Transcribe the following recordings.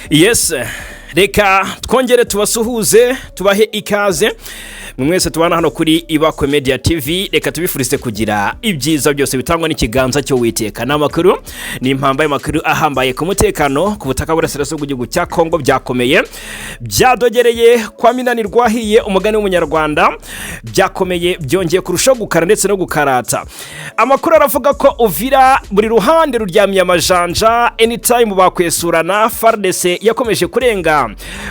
Yes, reka twongere tubasuhuze, tubahe ikaze mwese tubana hano kuri Ibakwe Media TV. Reka tubifurize kugira ibyiza byose bitangwa n'ikiganza cyo witeka. Ni amakuru, ni impamba y'amakuru ahambaye ku mutekano ku butaka burasirazuba bw'igihugu cya Kongo. Byakomeye, byadogereye kwa Minani rwahiye, umugani w'Umunyarwanda. Byakomeye, byongeye kurushaho gukara ndetse no gukarata. Amakuru aravuga ko Uvira buri ruhande ruryamiye amajanja, anytime bakwesurana. FARDC yakomeje kurenga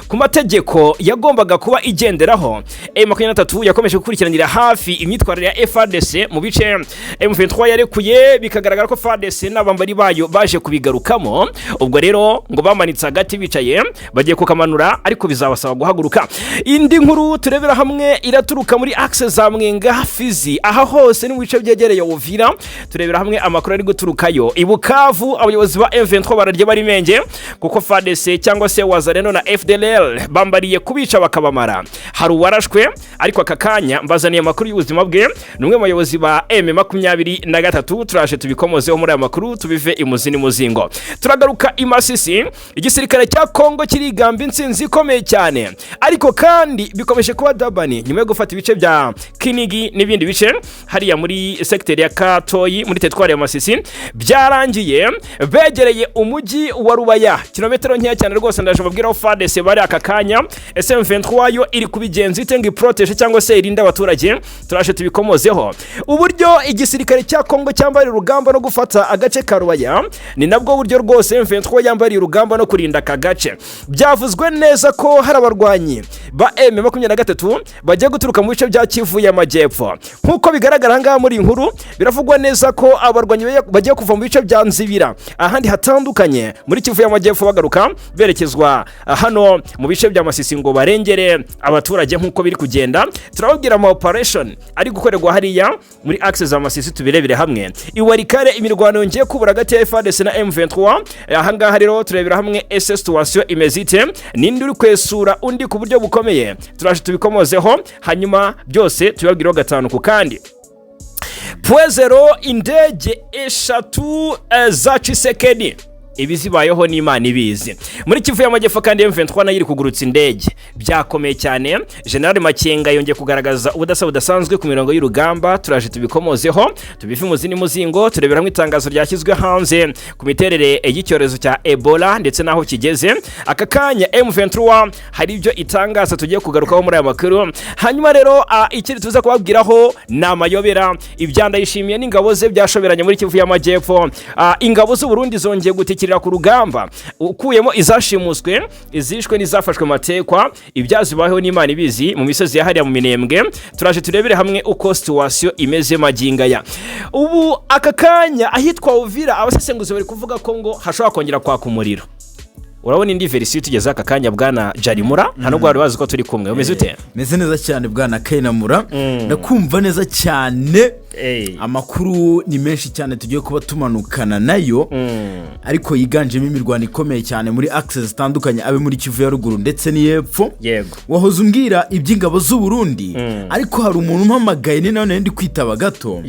ku mategeko yagombaga kuba igenderaho. M23 yakomeje gukurikiranira hafi imyitwarire ya FARDC mu bice M23 yarekuye, bikagaragara ko FARDC n'abambari bayo baje kubigarukamo. Ubwo rero ngo bamanitse hagati bicaye, bagiye kukamanura, ariko bizabasaba guhaguruka. Indi nkuru turebera hamwe iraturuka muri axe za Mwenga, Fizi, aha hose ni mu bice byegereye Uvira. Turebera hamwe amakuru ari guturukayo. I Bukavu abayobozi ba M23 bararya bari menge, kuko FARDC cyangwa se Wazalendo na FDLR bambariye kubica bakabamara. Hari uwarashwe, ariko aka kanya mbazaniye amakuru y'ubuzima bwe. Ni umwe mu bayobozi ba M23. Turaje tubikomozeho muri aya makuru, tubive imuzi n'umuzingo. Turagaruka i Masisi. Igisirikare cya Kongo kirigamba intsinzi ikomeye cyane, ariko kandi bikomeje kuba dabani nyuma yo gufata ibice bya Kinigi n'ibindi bice hariya muri sekiteri ya Katoyi muri teritwari ya Masisi. Byarangiye begereye umujyi wa Rubaya, kilometero nkeya cyane rwose. Ndaje mbabwira aho FARDC bari aka kanya. Ese M23 yo iri kubigenza ite ngo iprotège cyangwa se irinde abaturage? Turaje tubikomozeho. Uburyo igisirikare cya Kongo cyambariye urugamba no gufata agace ka Rubaya, ni nabwo buryo rwose M23 yambariye urugamba no kurinda aka gace. Byavuzwe neza ko hari abarwanyi ba M23 bagiye guturuka mu bice bya Kivu y'Amajyepfo. Nk'uko bigaragara aha ngaha muri iyi nkuru, biravugwa neza ko abarwanyi bagiye kuva mu bice bya Nzibira, ahandi hatandukanye muri Kivu y'Amajyepfo, bagaruka berekezwa hano mu bice bya Masisi ngo barengere abaturage. Nk'uko biri kugenda, turababwira ama operation ari gukorerwa hariya muri axe za Masisi, tubirebere hamwe. I Walikale imirwano yongeye kubura hagati ya FARDC na M23. Aha ngaha rero turebera hamwe ese situation imeze ite, ninde uri kwesura undi ku buryo bukomeye? Turaje tubikomozeho, hanyuma byose tubabwireho gatanu ku kandi. Point Zéro, indege eshatu za Tshisekedi, ibi zibayeho n'Imana ibizi. Muri Kivu y'Amajyepfo kandi M23 nayo iri kugurutsa indege, byakomeye cyane. General Makenga yongeye kugaragaza ubudasa budasanzwe ku mirongo y'urugamba. Turaje tubikomozeho, tubive umuzi n'umuzingo. Turebera hamwe itangazo ryashyizwe hanze ku miterere y'icyorezo cya Ebola ndetse n'aho kigeze aka kanya. M23 hari ibyo itangaza tugiye kugarukaho muri aya makuru. Hanyuma rero ikindi tuza kubabwiraho ni amayobera, ibya Ndayishimiye n'ingabo ze byashoberanye muri Kivu y'Amajyepfo. Ingabo z'u Burundi zongeye gutikirira ku rugamba, ukuyemo izashimuswe, izishwe n'izafashwe matekwa. Ibyazibayeho n'Imana ibizi mu misozi ya hariya mu Minembwe. Turaje turebere hamwe uko situation imeze magingaya ubu aka kanya ahitwa Uvira. Abasesenguzi bari kuvuga ko ngo hashobora kongera kwaka umuriro. Urabona indi version tugeze aka kanya. Bwana Jarimura, nta nubwo wari wazi ko turi kumwe. Umeze ute? Meze neza cyane, bwana Kayinamura, ndakumva neza cyane. Amakuru ni menshi cyane tugiye kuba tumanukana nayo, ariko yiganjemo imirwano ikomeye cyane muri axe zitandukanye, abe muri Kivu ya Ruguru ndetse n'iy'Epfo. Wahoze umbwira iby'ingabo z'u Burundi, ariko hari umuntu umpamagaye, ni nawe ndi kwitaba gato.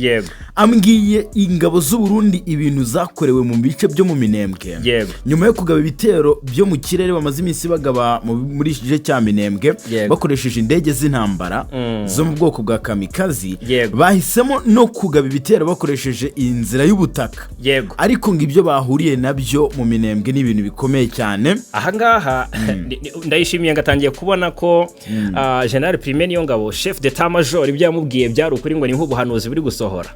Ambwiye ingabo z'u Burundi ibintu zakorewe mu bice byo mu Minembwe nyuma yo kugaba ibitero byo mu kirere bamaze iminsi bagaba muri iki gice cya Minembwe bakoresheje indege z'intambara zo mu bwoko bwa kamikazi. Bahisemo no kugaba ibitero bakoresheje inzira y'ubutaka, ariko ngo ibyo bahuriye nabyo mu Minembwe ni ibintu bikomeye cyane. Ahangaha Ndayishimiye ngo atangiye kubona ko General Prime Niyongabo, chef d'état major, ibyo yamubwiye byari ukuri, ngo ni nk'ubuhanuzi buri gusohora.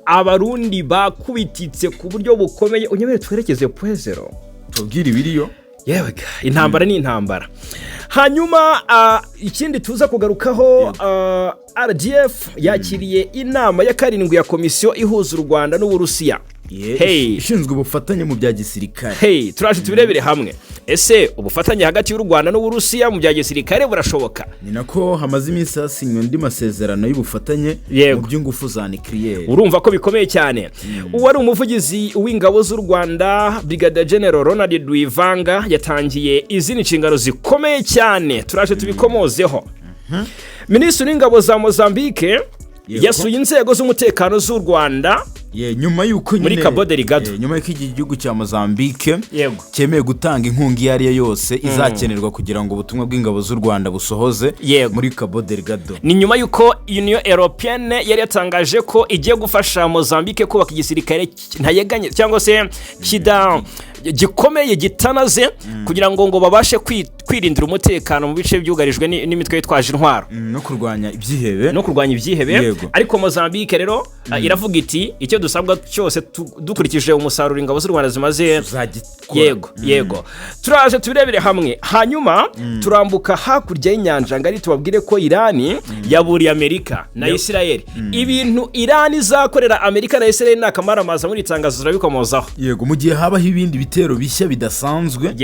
Abarundi bakubititse ku buryo bukomeye. Unyemere twerekeze Point Zéro. Tubwire ibiriyo. Yewe ga, intambara ni intambara. Hanyuma ikindi tuza kugarukaho, RDF yakiriye inama ya karindwi ya komisiyo ihuza u Rwanda n'Uburusiya. Hey. Ishinzwe ubufatanye mu bya gisirikare. Hey, turaje tubirebere hamwe. Ese ubufatanye hagati y'u Rwanda n'Uburusiya mu bya gisirikare burashoboka? Ni nako hamaze iminsi hasinywe andi masezerano y'ubufatanye mu by'ingufu za nucléaire. Urumva ko bikomeye cyane. Uwari umuvugizi w'ingabo z'u Rwanda, Brigadier General Ronald Rwivanga, yatangiye izindi nshingano zikomeye cyane. Turaje tubikomozeho. Minisitiri w'ingabo za Mozambique yasuye inzego z'umutekano z'u Rwanda. Ye, nyuma y'uko Muri nyine Cabo Delgado. Nyuma y'uko iki gihugu cya Mozambique cyemeye gutanga inkunga iyo ari yo yose izakenerwa kugira ngo ubutumwa bw'ingabo z'u Rwanda busohoze muri Cabo Delgado. Ni nyuma y'uko Union Européenne yari yatangaje ko igiye gufasha Mozambique kubaka igisirikare ntayeganye cyangwa se kida gikomeye gitanaze, kugira ngo babashe kwirindira umutekano mu bice byugarijwe n'imitwe yitwaje intwaro No kurwanya ibyihebe. No kurwanya ibyihebe. Ariko Mozambique rero iravuga iti: "Icyo dusabwa cyose dukurikije umusaruro ingabo z'u Rwanda zimaze tuzagikora." Yego, turaje tubirebere hamwe. Hanyuma turambuka hakurya y'inyanja ngari, tubabwire ko Irani yaburiye Amerika na Isirayeli. Ibintu Irani izakorera Amerika na Isirayeli ni akamaramaza. Muri itangazo turabikomozaho. Yego, mu gihe habaho ibindi bitero bishya bidasanzwe.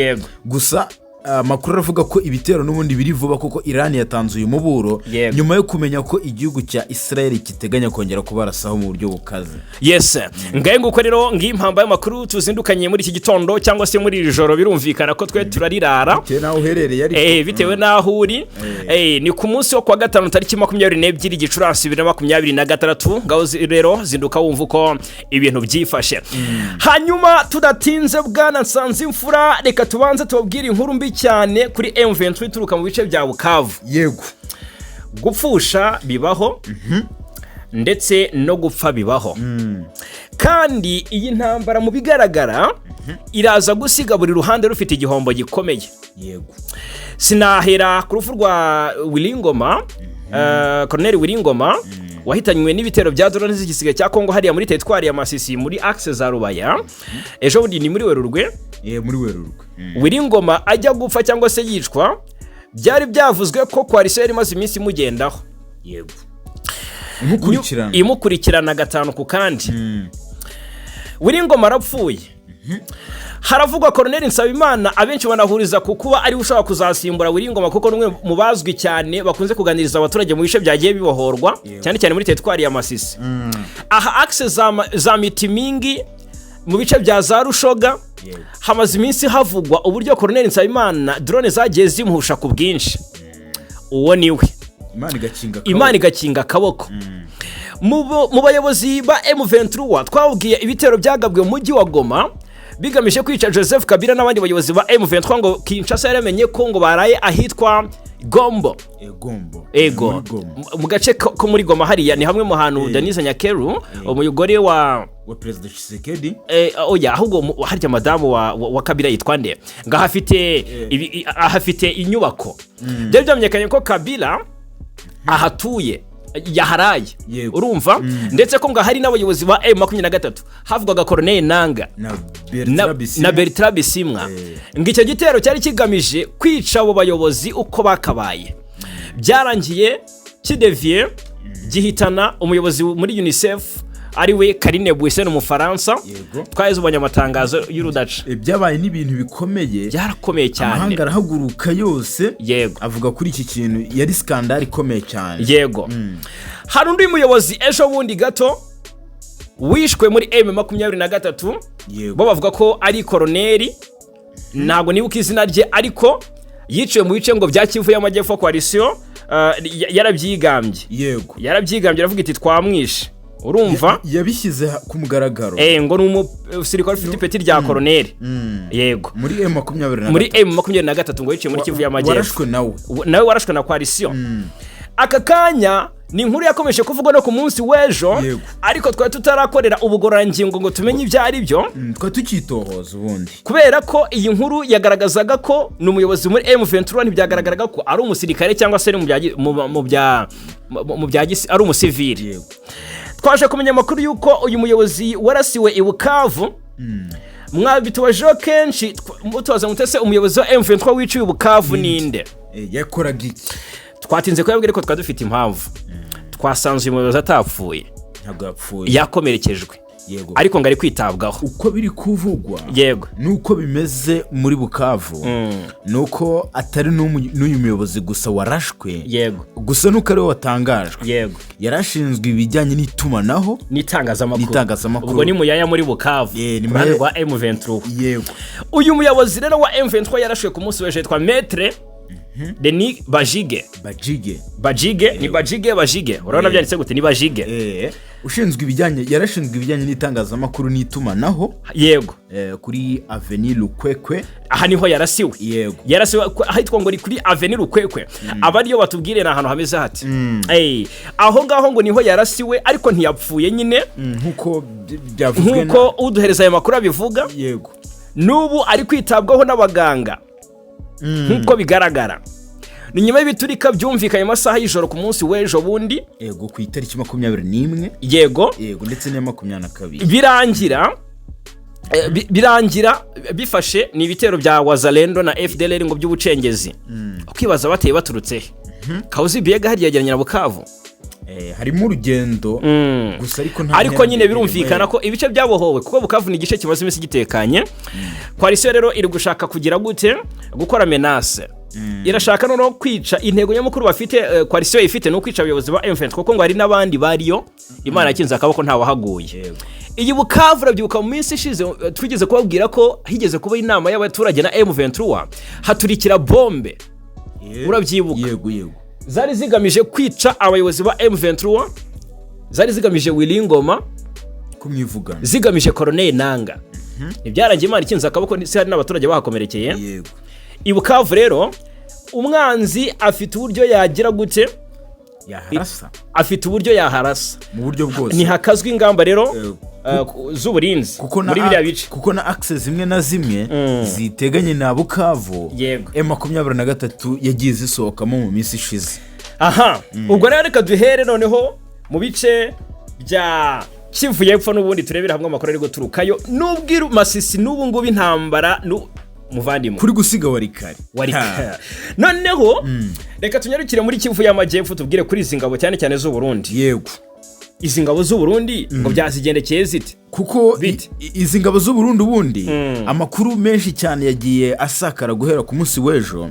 Gusa amakuru aravuga ko ibitero n'ubundi biri vuba, kuko Iran yatanze uyu muburo nyuma yo kumenya ko igihugu cya Israel kiteganya kongera kubarasaho mu buryo bukaze. Yes, ngahe nguko rero, ngiyi impamba y'amakuru tuzindukanye muri iki gitondo cyangwa se muri iri joro. Birumvikana ko twe turarirara. Bitewe n'aho uherereye ariko. Bitewe n'aho uri. Ni ku munsi wo kuwa gatanu, tariki 22 Gicurasi 2026. Ngaho rero zinduka wumva uko ibintu byifashe. Hanyuma tudatinze, bwana Nsanzimfura, reka tubanze tubabwire inkuru mbi cyane kuri M23 ituruka mu bice bya Bukavu. Gupfusha bibaho, ndetse no gupfa bibaho, kandi iyi ntambara mu bigaragara iraza gusiga buri ruhande rufite igihombo gikomeye. Sinahera ku rupfu rwa Willy Ngoma, Colonel Willy Ngoma, wahitanywe n'ibitero bya drone z'igisiga cya Kongo hariya muri teritwari ya Masisi, muri axe za Rubaya. Ejo bundi ni muri Werurwe. Muri Werurwe. Willy Ngoma ajya gupfa cyangwa se yicwa, byari byavuzwe ko coalition yari imaze iminsi imugendaho, Imukurikirana. imukurikirana gatanu ku kandi. Willy Ngoma arapfuye, haravugwa Colonel Nsabimana. Abenshi banahuriza ku kuba ariwe ushobora kuzasimbura Willy Ngoma, kuko n'umwe mu bazwi cyane bakunze kuganiriza abaturage mu bice byagiye bibohorwa, cyane cyane muri teritwari ya Masisi, aha axe za Mitimingi, mu bice bya za Rushoga. Hamaze iminsi havugwa uburyo Colonel Nsabimana drone zagiye zimuhusha ku bwinshi. Uwo ni we. Imana igakinga akaboko. Imana igakinga akaboko. Mu bayobozi ba M23, twabwiye ibitero byagabwe mu mujyi wa Goma bigamije kwica Joseph Kabila n'abandi bayobozi ba M23, ngo Kinshasa yaramenye ko ngo baraye ahitwa Gombo. Gombo. Ego. Muri Goma. Mu gace ko muri Goma hariya ni hamwe mu hantu Denise Nyakeru, umugore wa wa Perezida Tshisekedi. Oya, ahubwo harya madamu wa Kabila yitwa nde? Ngo ahafite ahafite inyubako. Byari byamenyekanye ko Kabila ahatuye, yaharaye. Urumva, ndetse ko ngo hari n'abayobozi ba M23, havugwaga Corneille Nanga na na, Bertrand Bisimwa. Na Bertrand Bisimwa. Ngo icyo gitero cyari kigamije kwica abo bayobozi uko bakabaye. Byarangiye kideviye, gihitana umuyobozi muri UNICEF, ariwe Karine Buisson, umufaransa. Twaheze ubonye amatangazo y'urudaca. Byabaye n'ibintu bikomeye. Byarakomeye cyane. Amahanga arahaguruka yose avuga kuri iki kintu. Yari scandale ikomeye cyane. Yego, hari undi muyobozi ejo bundi gato wishwe muri M23. Bo bavuga ko ari koroneri, ntabwo nibuka izina rye, ariko yiciwe mu bice ngo bya Kivu y'Amajyepfo. Coalition yarabyigambye. Yarabyigambye, aravuga iti: "Twamwishe." Urumva? Yabishyize ku mugaragaro. Ngo ni umusirikare ufite ipeti rya koroneri. Yego. Muri M23. Muri M23, ngo yiciwe muri Kivu y'Amajyepfo. Warashwe nawe. Nawe warashwe na coalition. Aka kanya ni inkuru yakomeje kuvugwa no ku munsi w'ejo, ariko twari tutarakorera ubugororangingo ngo tumenye ibyo ari byo. Twari tukitohoza ubundi. Kubera ko iyi nkuru yagaragazaga ko ni umuyobozi muri M23, ntibyagaragaraga ko ari umusirikare cyangwa se ari mu bya gi- mu- mu bya mu- mu bya gisi, ari umusivili. Twaje kumenya amakuru y'uko uyu muyobozi warasiwe i Bukavu, mwabitubajeho kenshi, mutubaza mutese: "Umuyobozi wa M23 wiciwe i Bukavu ninde?" Yakoraga iki? Twatinze kuyabwira ko twari dufite impamvu. Twasanze uyu muyobozi atapfuye. Ntabwo yapfuye. Yakomerekejwe, ariko ngo ari kwitabwaho. Uko biri kuvugwa nuko bimeze muri Bukavu, nuko atari n'uyu muyobozi gusa warashwe, gusa nuko ariwe watangajwe. Yari ashinzwe ibijyanye n'itumanaho n'itangazamakuru. N'itangazamakuru. Ubwo ni Muyaya muri Bukavu, Ni ku ruhande Muyaya. rwa M23. Uyu muyobozi rero wa M23 yarashwe ku munsi w'ejo yitwa Maître Denis Bajige. Bajige. Bajige, ni Bajige, Bajige, urabona byanditse gute? Ni Bajige. Ushinzwe ibijyanye, yarashinzwe ibijyanye n'itangazamakuru n'itumanaho. Kuri Avenue Lukwekwe. Aha niho yarasiwe. Yarasiwe ahitwa ngo ni kuri Avenue Lukwekwe. Aba ariyo batubwire ni ahantu hameze hati. Aho ngaho ngo niho yarasiwe, ariko ntiyapfuye nyine. Nk'uko byavuzwe. Nk'uko uduhereza ayo makuru abivuga. N'ubu ari kwitabwaho n'abaganga nk'uko bigaragara. Ni nyuma y'ibiturika byumvikanye mu masaha y'ijoro ku munsi w'ejo bundi. Yego, ku itariki 21. Yego, ndetse n'iya 22. Birangira bifashe ni ibitero bya Wazalendo na FDLR ngo by'ubucengezi. Ukibaza bateye baturutse he? Kahuzi Biega hariya yegeranye na Bukavu. Harimo urugendo gusa, ariko nta Ariko nyine ntambwe birumvikana ko ibice byabohowe, kuko Bukavu ni igice kimaze iminsi gitekanye. Coalition rero iri gushaka kugira gute? Gukora menace. Irashaka noneho kwica. Intego nyamukuru bafite, coalition ifite, ni ukwica abayobozi ba M23, kuko ngo hari n'abandi bariyo Imana yakinze akaboko ntawahaguye. Iyi Bukavu, urabyibuka mu minsi ishize, twigeze kubabwira ko higeze kuba inama y'abaturage na M23, haturikira bombe. Urabyibuka? Yego. Zari zigamije kwica abayobozi ba M23, zari zigamije Willy Ngoma, kumwivugana, zigamije Corneille Nanga. Ntibyarangiye Imana ikinze akaboko, si hari n'abaturage bahakomerekeye? Yego. I Bukavu rero umwanzi afite uburyo yagira gute? Yaharasa. Afite uburyo yaharasa. Mu buryo bwose. Ntihakazwa ingamba rero z'uburinzi Kuko na muri biriya bice. Kuko na axe zimwe na zimwe ziteganye na Bukavu, M23 yagiye zisohokamo mu minsi ishize. Aha, ubwo rero reka duhere noneho mu bice bya Kivu y'Epfo n'ubundi, turebere hamwe amakuru ari guturukayo. N'ubwo Masisi n'ubu ngubu intambara muvandimwe Kuri gusiga Walikale. Wari noneho reka tunyarukire muri Kivu y'Amajyepfo, tubwire kuri izi ngabo cyane cyane z'u Burundi. Izi ngabo z'u Burundi ngo byazigendekeye zite? Kuko Bite? izi ngabo z'u Burundi ubundi amakuru menshi cyane yagiye asakara guhera ku munsi w'ejo.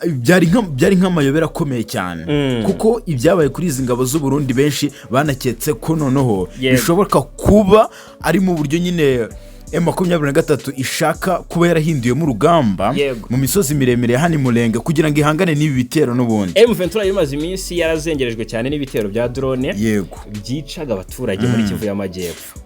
Byari nk'amayobera akomeye cyane, kuko ibyabaye kuri izi ngabo z'u Burundi benshi banaketse ko noneho bishoboka kuba ari mu buryo nyine M23 ishaka kuba yarahinduyemo urugamba mu misozi miremire ya hano i Murenge kugira ngo ihangane n'ibi bitero n'ubundi. M23 yari imaze iminsi yarazengerejwe cyane n'ibitero bya drone byicaga abaturage muri Kivu y'Amajyepfo.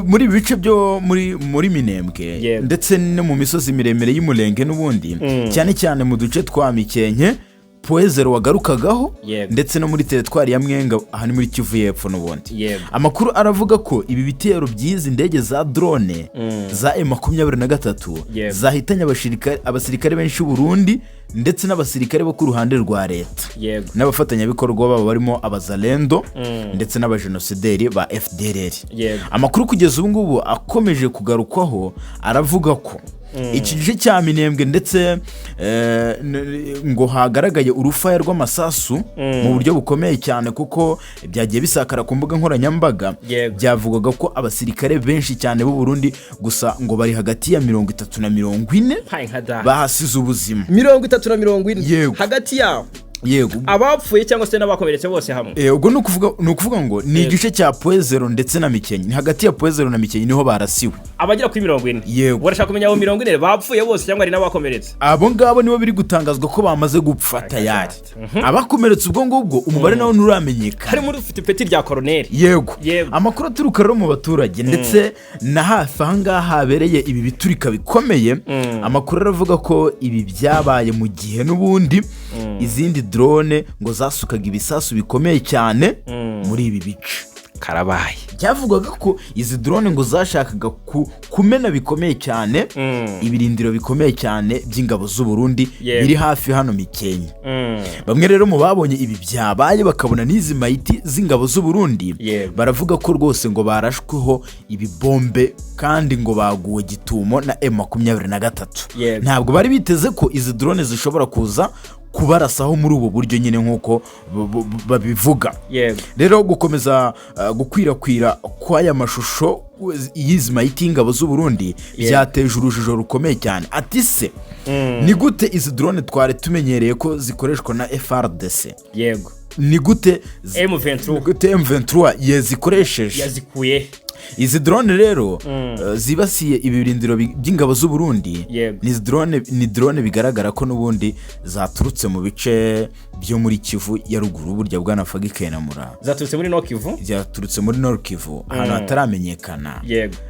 Muri ibi bice byo muri Minembwe ndetse no mu misozi miremire y'Umurenge n'ubundi, cyane cyane mu duce twa Mikenke, Point Zéro wagarukagaho, ndetse no muri teritwari ya Mwenga, aha ni muri Kivu y'Epfo n'ubundi. Amakuru aravuga ko ibi bitero by'izi ndege za drone za M23 zahitanye abasirikare benshi b'u Burundi ndetse n'abasirikare bo ku ruhande rwa leta n'abafatanyabikorwa babo barimo Abazalendo ndetse n'abajenosideri ba FDLR. Amakuru kugeza ubu ngubu akomeje kugarukwaho aravuga ko iki gice cya Minembwe ndetse ngo hagaragaye urufaya rw'amasasu mu buryo bukomeye cyane, kuko byagiye bisakara ku mbuga nkoranyambaga. Byavugaga ko abasirikare benshi cyane b'u Burundi gusa ngo bari hagati ya 30 na 40 Mpaye nka da. bahasize ubuzima. 30 na 40? Yego. Hagati yabo? Yego. Abapfuye cyangwa se n'abakomeretse bose hamwe? Ubwo ni ukuvuga ngo ni igice cya Point Zéro ndetse na Mikenke, ni hagati ya Point Zéro na Mikenke niho barasiwe. Abagera kuri 40? Yego. Urashaka kumenya abo 40 bapfuye bose cyangwa hari n'abakomeretse? Abo ngabo nibo biri gutangazwa ko bamaze gupfa tayari. Abakomeretse ubwo ngubwo umubare nawo nturamenyekana. Harimo ufite ipeti rya koroneri? Yego. Amakuru aturuka rero mu baturage ndetse na hafi aha ngaha habereye ibi biturika bikomeye, amakuru aravuga ko ibi byabaye mu gihe n'ubundi izindi drone ngo zasukaga ibisasu bikomeye cyane muri ibi bice. Karabaye. Byavugwaga ko izi drone ngo zashakaga kumena bikomeye cyane ibirindiro bikomeye cyane by'ingabo z'u Burundi biri hafi hano Mikenke. Bamwe rero mu babonye ibi byabaye, bakabona n'izi mayiti z'ingabo z'u Burundi, baravuga ko rwose ngo barashweho ibibombe kandi ngo baguwe gitumo na M23. Ntabwo bari biteze ko izi drone zishobora kuza kubarasaho muri ubu buryo nyine nk'uko babivuga. Rero gukomeza gukwirakwira kw'aya mashusho y'izi mayiti y'ingabo z'u Burundi byateje urujijo rukomeye cyane. Ati se ni gute izi drone twari tumenyereye ko zikoreshwa na FARDC, ni gute M23. ni gute M23 yazikoresheje? Yazikuye. Izi drone rero zibasiye ibirindiro by'ingabo z'u Burundi. Ni drone bigaragara ko n'ubundi zaturutse mu bice byo muri Kivu ya Ruguru, burya bwana Fagi Kenamura. Zaturutse muri Nord Kivu. Zaturutse muri Nord Kivu, ahantu hataramenyekana.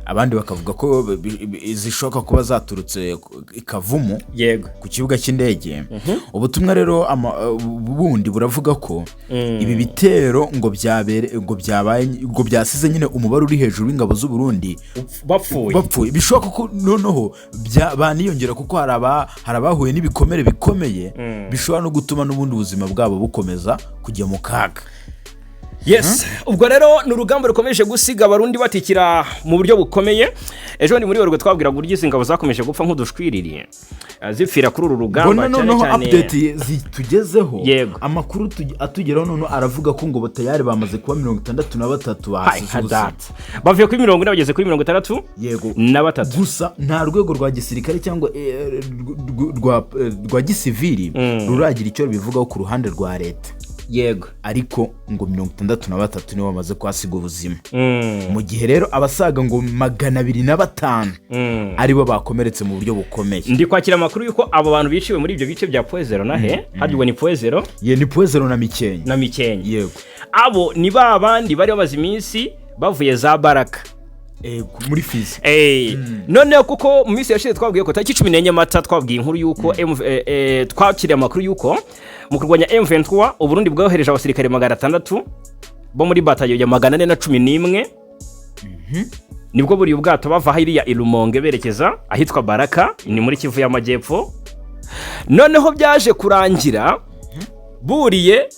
Abandi bakavuga ko zishoboka kuba zaturutse i Kavumu, ku kibuga cy'indege. Ubutumwa rero bundi buravuga ko ibi bitero ngo byabere, ngo byabaye, ngo byasize nyine umubare uri hejuru w'ingabo z'u Burundi bapfuye. Bapfuye. Bishoboka ko noneho baniyongera, kuko hari abahuye n'ibikomere bikomeye bishobora no gutuma n'ubundi ubuzima bwabo bukomeza kujya mu kaga. Yes, ubwo rero ni urugamba rukomeje gusiga Abarundi batikira mu buryo bukomeye. Ejo ni muri werurwe twabwiraga uburyo izi ngabo zakomeje gupfa nk'udushwiriri, zipfira kuri uru rugamba. Mbona cyane noneho cyane update zitugezeho, amakuru atugeraho noneho aravuga ko ngo tayari bamaze kuba 63 Hai, bahasize nka ubuzima. data, bavuye kuri 40 bageze kuri mirongo itandatu na batatu. Gusa nta rwego rwa gisirikare cyangwa rwa gisivili ruragira icyo rubivugaho ku ruhande rwa leta, ariko ngo 63 nibo bamaze kuhasiga ubuzima, mu gihe rero abasaga ngo 205 aribo bakomeretse mu buryo bukomeye. Ndi kwakira amakuru y'uko abo bantu biciwe muri ibyo bice bya Point Zéro na he harya ubwo ni Point Zéro? Ye, ni Point Zéro na Mikenke. Na Mikenke. Yego. Abo ni ba bandi bari bamaze iminsi bavuye za Baraka. Yego, muri Fizi. Noneho kuko mu minsi yashize twabwiye ko tariki 14 Mata twabwiye inkuru y'uko twakiriye amakuru y'uko mu kurwanya M23 Uburundi bwohereje abasirikare 600 bo muri batayo ya 411, nibwo buriye ubwato bava hariya i Rumonge berekeza ahitwa Baraka, ni muri Kivu y'Amajyepfo. Noneho byaje kurangira buriye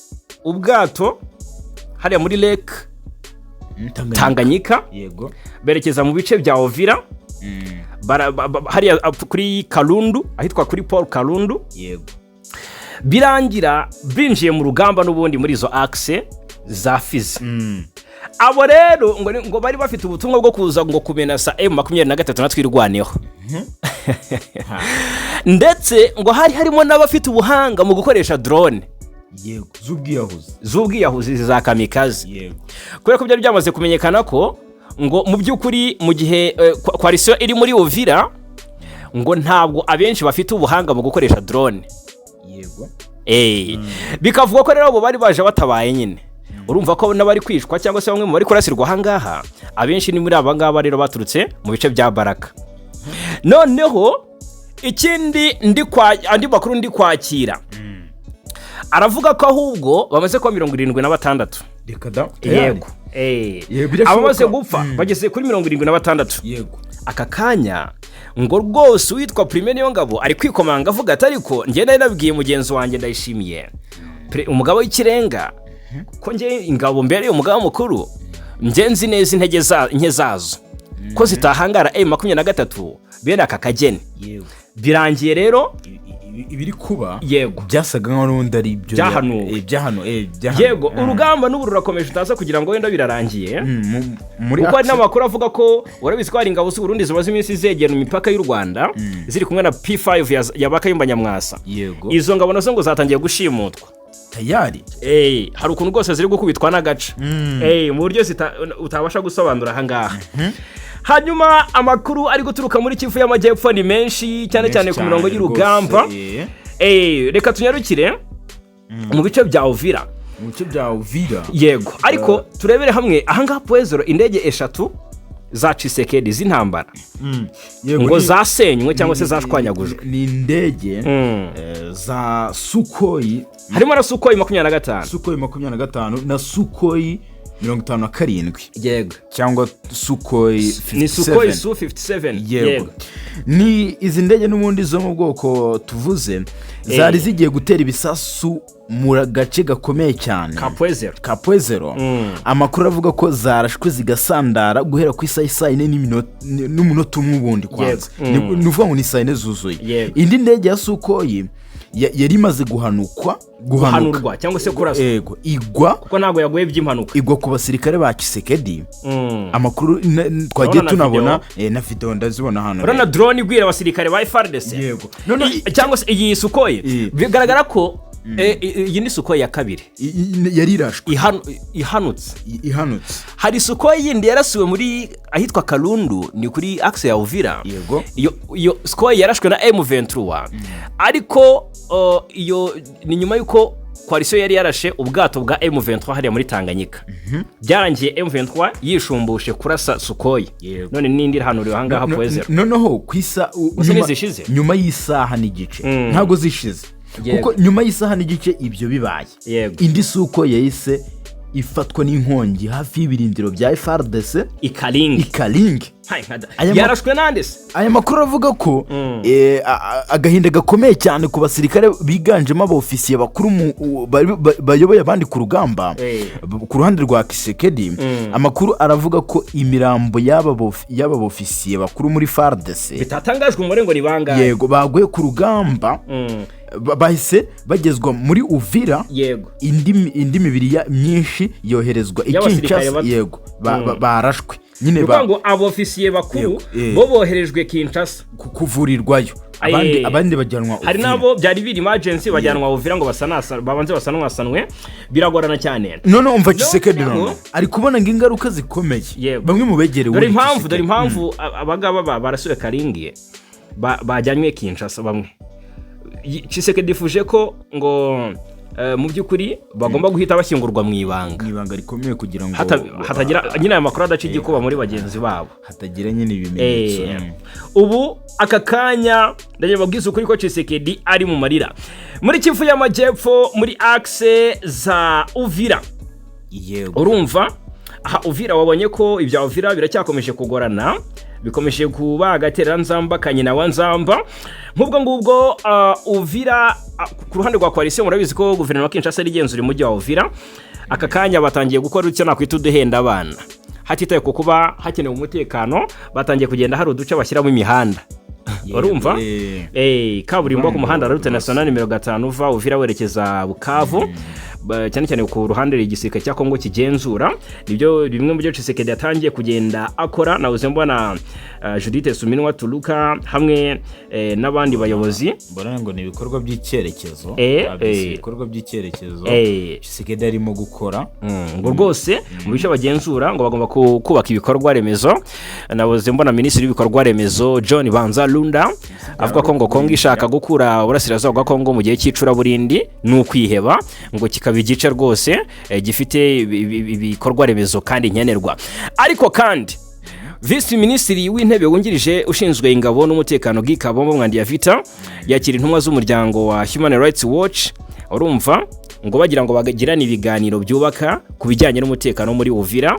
ubwato hariya muri Lake Tanganyika, berekeza mu bice bya Uvira, hariya kuri Kalundu, ahitwa kuri Paul Kalundu. Birangira binjiye mu rugamba n'ubundi muri izo axe za Fizi. Abo rero ngo bari bafite ubutumwa bwo kuza ngo kumenasa M23 na Twirwaneho, ndetse ngo hari harimo n'abafite ubuhanga mu gukoresha drone Yego, z'ubwiyahuzi. Z'ubwiyahuzi za kamikaze. Kubera ko byari byamaze kumenyekana ko ngo mu by'ukuri mu gihe coalition iri muri Uvira ngo ntabwo abenshi bafite ubuhanga mu gukoresha drone. Bikavugwa ko rero abo bari baje batabaye nyine, urumva ko n'abari kwicwa cyangwa se bamwe mu bari kurasirwa ahangaha, abenshi ni muri aba ngaba rero baturutse mu bice bya Baraka. Noneho ikindi ndi kwa andi makuru ndi kwakira aravuga ko ahubwo bamaze kuba 76. Reka da! Yego. Yego, birashoboka. Abamaze gupfa bageze kuri 76. Aka kanya ngo rwose uwitwa Prime niyo ngabo ari kwikomanga avuga ati: "Ariko njye nari nabwiye mugenzi wanjye Ndayishimiye, umugabo w'ikirenga, ko njye ingabo mbere umugaba mukuru njye nzi neza intege nke zazo ko zitahangara M23 bene aka kageni." Birangiye rero Ibiri kuba byasaga nkaho n'ubundi ari ibyo Byahanuwe. Byahanuwe. Yego, urugamba n'ubu rurakomeje, utaza kugira ngo wenda birarangiye, Muri kuko hari n'amakuru avuga ko, urabizi ko hari ingabo z'u Burundi zimaze iminsi zegera imipaka y'u Rwanda ziri kumwe na P5 ya Bakayumba Nyamwasa. Izo ngabo nazo ngo zatangiye gushimutwa. Tayari. Hari ukuntu rwose ziri gukubitwa n'agace mu buryo utabasha gusobanura ahangaha. Hanyuma amakuru ari guturuka muri Kivu y'Amajyepfo ni menshi cyane cyane ku mirongo y'urugamba. Reka tunyarukire mu bice bya Uvira. Mu bice bya Uvira. Yego, ariko turebere hamwe ahangaha Point Zéro, indege eshatu za Tshisekedi z'intambara ngo zasenywe cyangwa se zashwanyagujwe. Ni indege za Sukhoi. Harimo na Sukhoi 25. Sukhoi 25 na Sukhoi 57, cyangwa Sukhoi Ni Sukhoi 57. Su 57. Yego, ni izi ndege n'ubundi zo mu bwoko tuvuze zari zigiye gutera ibisasu mu gace gakomeye cyane ka Point Zéro. Ka Point Zéro. Amakuru avuga ko zarashwe zigasandara guhera ku isaha saa yine n'umunota umwe ubundi kwanza. Ni ukuvuga ngo ni saa yine zuzuye. Indi ndege ya Sukhoi yari imaze guhanukwa, guhanuka. Guhanurwa cyangwa se kuraswa. Yego, igwa kuko ntabwo yaguye by'impanuka. Igwa ku basirikare ba Tshisekedi. Amakuru twagiye Urabona na tunabona na video ndazibona hano. Urabona drone igwira abasirikare ba FARDC. Yego. None Cyangwa se iyi Sukhoi, bigaragara ko Iyi ni Sukhoi ya kabiri. Yari irashwe. Ihanutse. Ihanutse. Hari Sukhoi yindi yarasiwe muri ahitwa Karundu, ni kuri axe ya Uvira. Iyo Sukhoi yarashwe na M23, ariko iyo ni nyuma y'uko coalition yari yarashe ubwato bwa M23 hariya muri Tanganyika. Byarangiye M23 yishumbushe kurasa Sukhoi. None n'indi irahanuriwe ahangaha No- point zero. Noneho ku isa Gusa ntizishize? Nyuma y'isaha n'igice, ntabwo zishize, kuko nyuma y'isaha n'igice ibyo bibaye, indi Sukhoi yahise ifatwa n'inkongi hafi y'ibirindiro bya FARDC. Ikaringi. Ikaringi. Hai, nkada. Aya Yarashwe nande se? Aya makuru avuga ko agahinda gakomeye cyane ku basirikare biganjemo abofisiye bakuru bayoboye abandi ku rugamba ku ruhande rwa Tshisekedi. Amakuru aravuga ko imirambo y'aba bofisiye bakuru muri FARDC bitatangajwe umubare ngo ni bangahe, yego, baguye ku rugamba, bahise bagezwa muri Uvira. Indi mibiri myinshi yoherezwa i Y'abasirikare Kinshasa. bato. Yego, barashwe nyine. Ni ukuvuga ngo abofisiye bakuru Yego. bo boherejwe Kinshasa kuvurirwayo, abandi abandi bajyanwa Hari Uvira. n'abo byari biri emergency bajyanwa Uvira ngo babanze basanwasanwe. Biragorana cyane. None umva, Tshisekedi Noneho- none ari kubona ngo ingaruka zikomeye. Bamwe mu begereye Dore uwuri impamvu, dore Tshisekedi. impamvu abangaba barasuye Karingi, bajyanywe Kinshasa bamwe. Tshisekedi yifuje ko ngo mu by'ukuri bagomba guhita bashyingurwa mu ibanga. Mu ibanga rikomeye kugira ngo Hatagira nyine aya makuru adaca igikuba muri bagenzi babo. Hatagira nyine ibimenyetso. Ubu aka kanya ndagira babwize ukuri ko Tshisekedi ari mu marira muri Kivu y'Amajyepfo, muri axe za Uvira. Urumva aha Uvira, wabonye ko ibya Uvira biracyakomeje kugorana, bikomeje kuba agatereranzamba ka nyina wa nzamba. Nk'ubwo ngubwo Uvira, ku ruhande rwa coalition, murabizi ko guverinoma ya Kinshasa igenzura umujyi wa Uvira. Aka kanya batangiye gukora icyo nakwita uduhenda abana, hatitaye ku kuba hakenewe umutekano. Batangiye kugenda hari uduce bashyiramo imihanda, urumva? Kaburimbo ku muhanda route nationale nimero 5 uva Uvira werekeza Bukavu, cyane cyane ku ruhande igisirikare cya Kongo kigenzura. Nibyo bimwe mu byo Tshisekedi yatangiye kugenda akora. Nabuze mbona Judith Suminwa Tuluka hamwe n'abandi bayobozi. Mbona ngo ni ibikorwa by'icyerekezo. Babyise ibikorwa by'icyerekezo Tshisekedi arimo gukora. Ngo rwose mu bice bagenzura ngo bagomba kubaka ibikorwa remezo. Nabuze mbona minisitiri w'ibikorwa remezo John Banza Lunda avuga ko ngo Kongo ishaka gukura uburasirazuba bwa Kongo mu gihe cy'icuraburindi ni ukwiheba, ngo kikaba igice rwose gifite ibikorwa remezo kandi nkenerwa. Ariko kandi Visi Minisitiri w'Intebe wungirije ushinzwe ingabo n'umutekano Guy Kabombo Muadiamvita yakira intumwa z'umuryango wa Human Rights Watch, urumva, ngo bagira ngo bagirane ibiganiro byubaka ku bijyanye n'umutekano muri Uvira,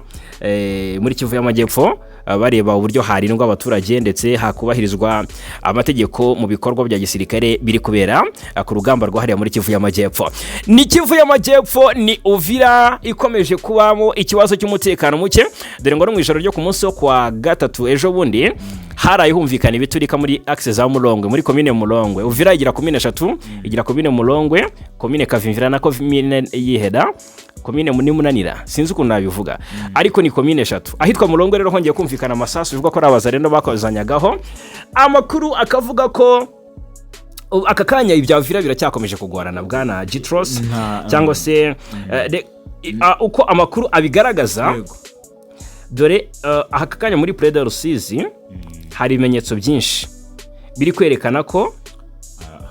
muri Kivu y'Amajyepfo, bareba uburyo harindwa abaturage ndetse hakubahirizwa amategeko mu bikorwa bya gisirikare biri kubera ku rugamba rwahariye muri Kivu y'Amajyepfo. Ni Kivu y'Amajyepfo, ni Uvira ikomeje kubamo ikibazo cy'umutekano muke, dore ngo no mu ijoro ryo ku munsi wo kwa gatatu ejo bundi haraye humvikana ibiturika muri axe za Mulongwe, muri komine Mulongwe. Uvira igira komine eshatu: igira komine Mulongwe, komine Kavimvira na komine Yiheda, komine Nimunanira, sinzi ukuntu nabivuga, ariko ni komine eshatu. Ahitwa Mulongwe rero hongeye kumvikana amasasu bivugwa ko ari abazarendo bakozanyagaho. Amakuru akavuga ko aka kanya ibya Uvira biracyakomeje kugorana, bwana Gitros, cyangwa se uko amakuru abigaragaza. Dore aka kanya muri Plaine de Rusizi hari ibimenyetso byinshi biri kwerekana ko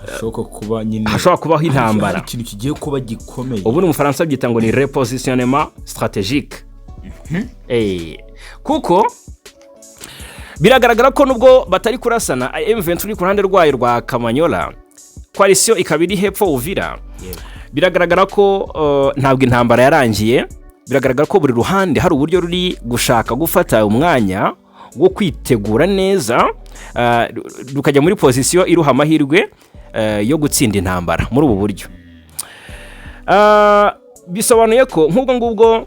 Hashoboka kuba nyine hashobora kubaho intambara. Hari ikintu kigiye kuba gikomeye. Ubu ni Umufaransa byita ngo ni repositionnement stratégique. Kuko biragaragara ko nubwo batari kurasana, M23 iri ku ruhande rwayo rwa Kamanyola, coalition ikaba iri hepfo Uvira, biragaragara ko ntabwo intambara yarangiye. Biragaragara ko buri ruhande hari uburyo ruri gushaka gufata umwanya wo kwitegura neza, rukajya muri position iruha amahirwe yo gutsinda intambara muri ubu buryo. Bisobanuye ko nk'ubwo ngubwo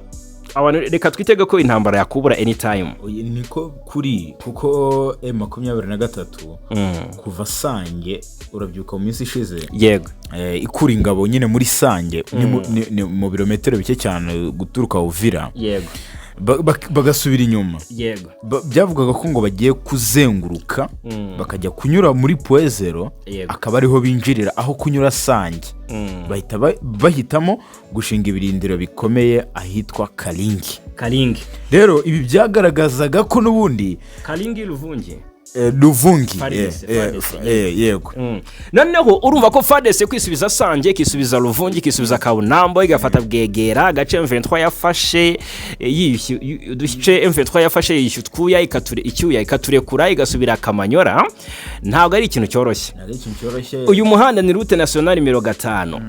abantu reka twitege ko intambara yakubura anytime. Oya, niko kuri, kuko M23 kuva Sange, urabyuka, mu minsi ishize ikura ingabo nyine muri Sange, ni mu birometero bike cyane guturuka Uvira. Bagasubira inyuma. Byavugaga ko ngo bagiye kuzenguruka, bakajya kunyura muri Point Zéro, akaba ariho binjirira aho kunyura Sange. Bahita bahitamo gushinga ibirindiro bikomeye ahitwa Karingi. Karingi. Rero ibi byagaragazaga ko n'ubundi Karingi, Ruvungi. Ruvungi. FARDC, FARDC. Yego. Noneho urumva ko FARDC kwisubiza Sange, ikisubiza Ruvungi, ikisubiza Kabunambo, igafata Bwegera, agace M23 yafashe, uduce M23 yafashe yishyuye utwuya, icyuya ikaturekura, igasubira Kamanyora, ntabwo ari ikintu cyoroshye. Ntabwo ari ikintu cyoroshye. Uyu muhanda ni route nationale nimero 5.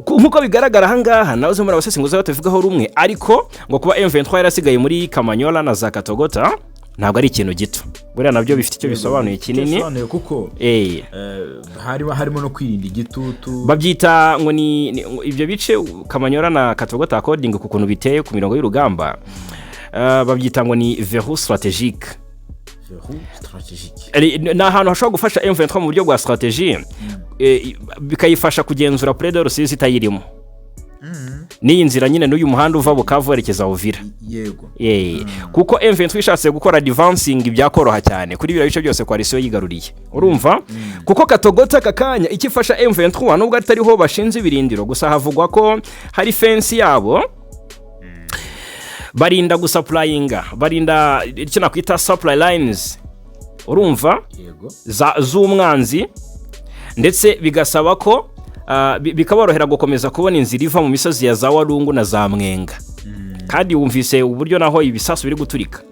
Nk'uko bigaragara ahangaha, nawe muri abasesenguzi batavugaho rumwe, ariko ngo kuba M23 yarasigaye muri Kamanyola na za Katogota ntabwo ari ikintu gito. Buriya nabyo bifite icyo bisobanuye kinini. Bisobanuye kuko harimo no kwirinda igitutu. Babyita ngo ni ngo ibyo bice Kamanyora na Katogota, according ku kuntu biteye ku mirongo y'urugamba, babyita ngo ni verrou stratégique. Verrou stratégique. Ni ahantu hashobora gufasha M23 mu buryo bwa stratégie, bikayifasha kugenzura Près de Rusizi itayirimo, n'iyi nzira nyine, n'uyu muhanda uva Bukavu werekeza Uvira. Kuko M23 ishatse gukora advancing byakoroha cyane kuri biriya bice byose coalition yigaruriye, urumva? Kuko Katogota aka kanya icyo ifasha M23, nubwo atariho bashinze ibirindiro gusa, havugwa ko hari fence yabo, barinda gusupplyinga, barinda icyo nakwita supply lines, urumva? Yego. Z'umwanzi, ndetse bigasaba ko bikaborohera gukomeza kubona inzira iva mu misozi ya za Warungu na za Mwenga. Kandi wumvise uburyo naho ibisasu biri guturika.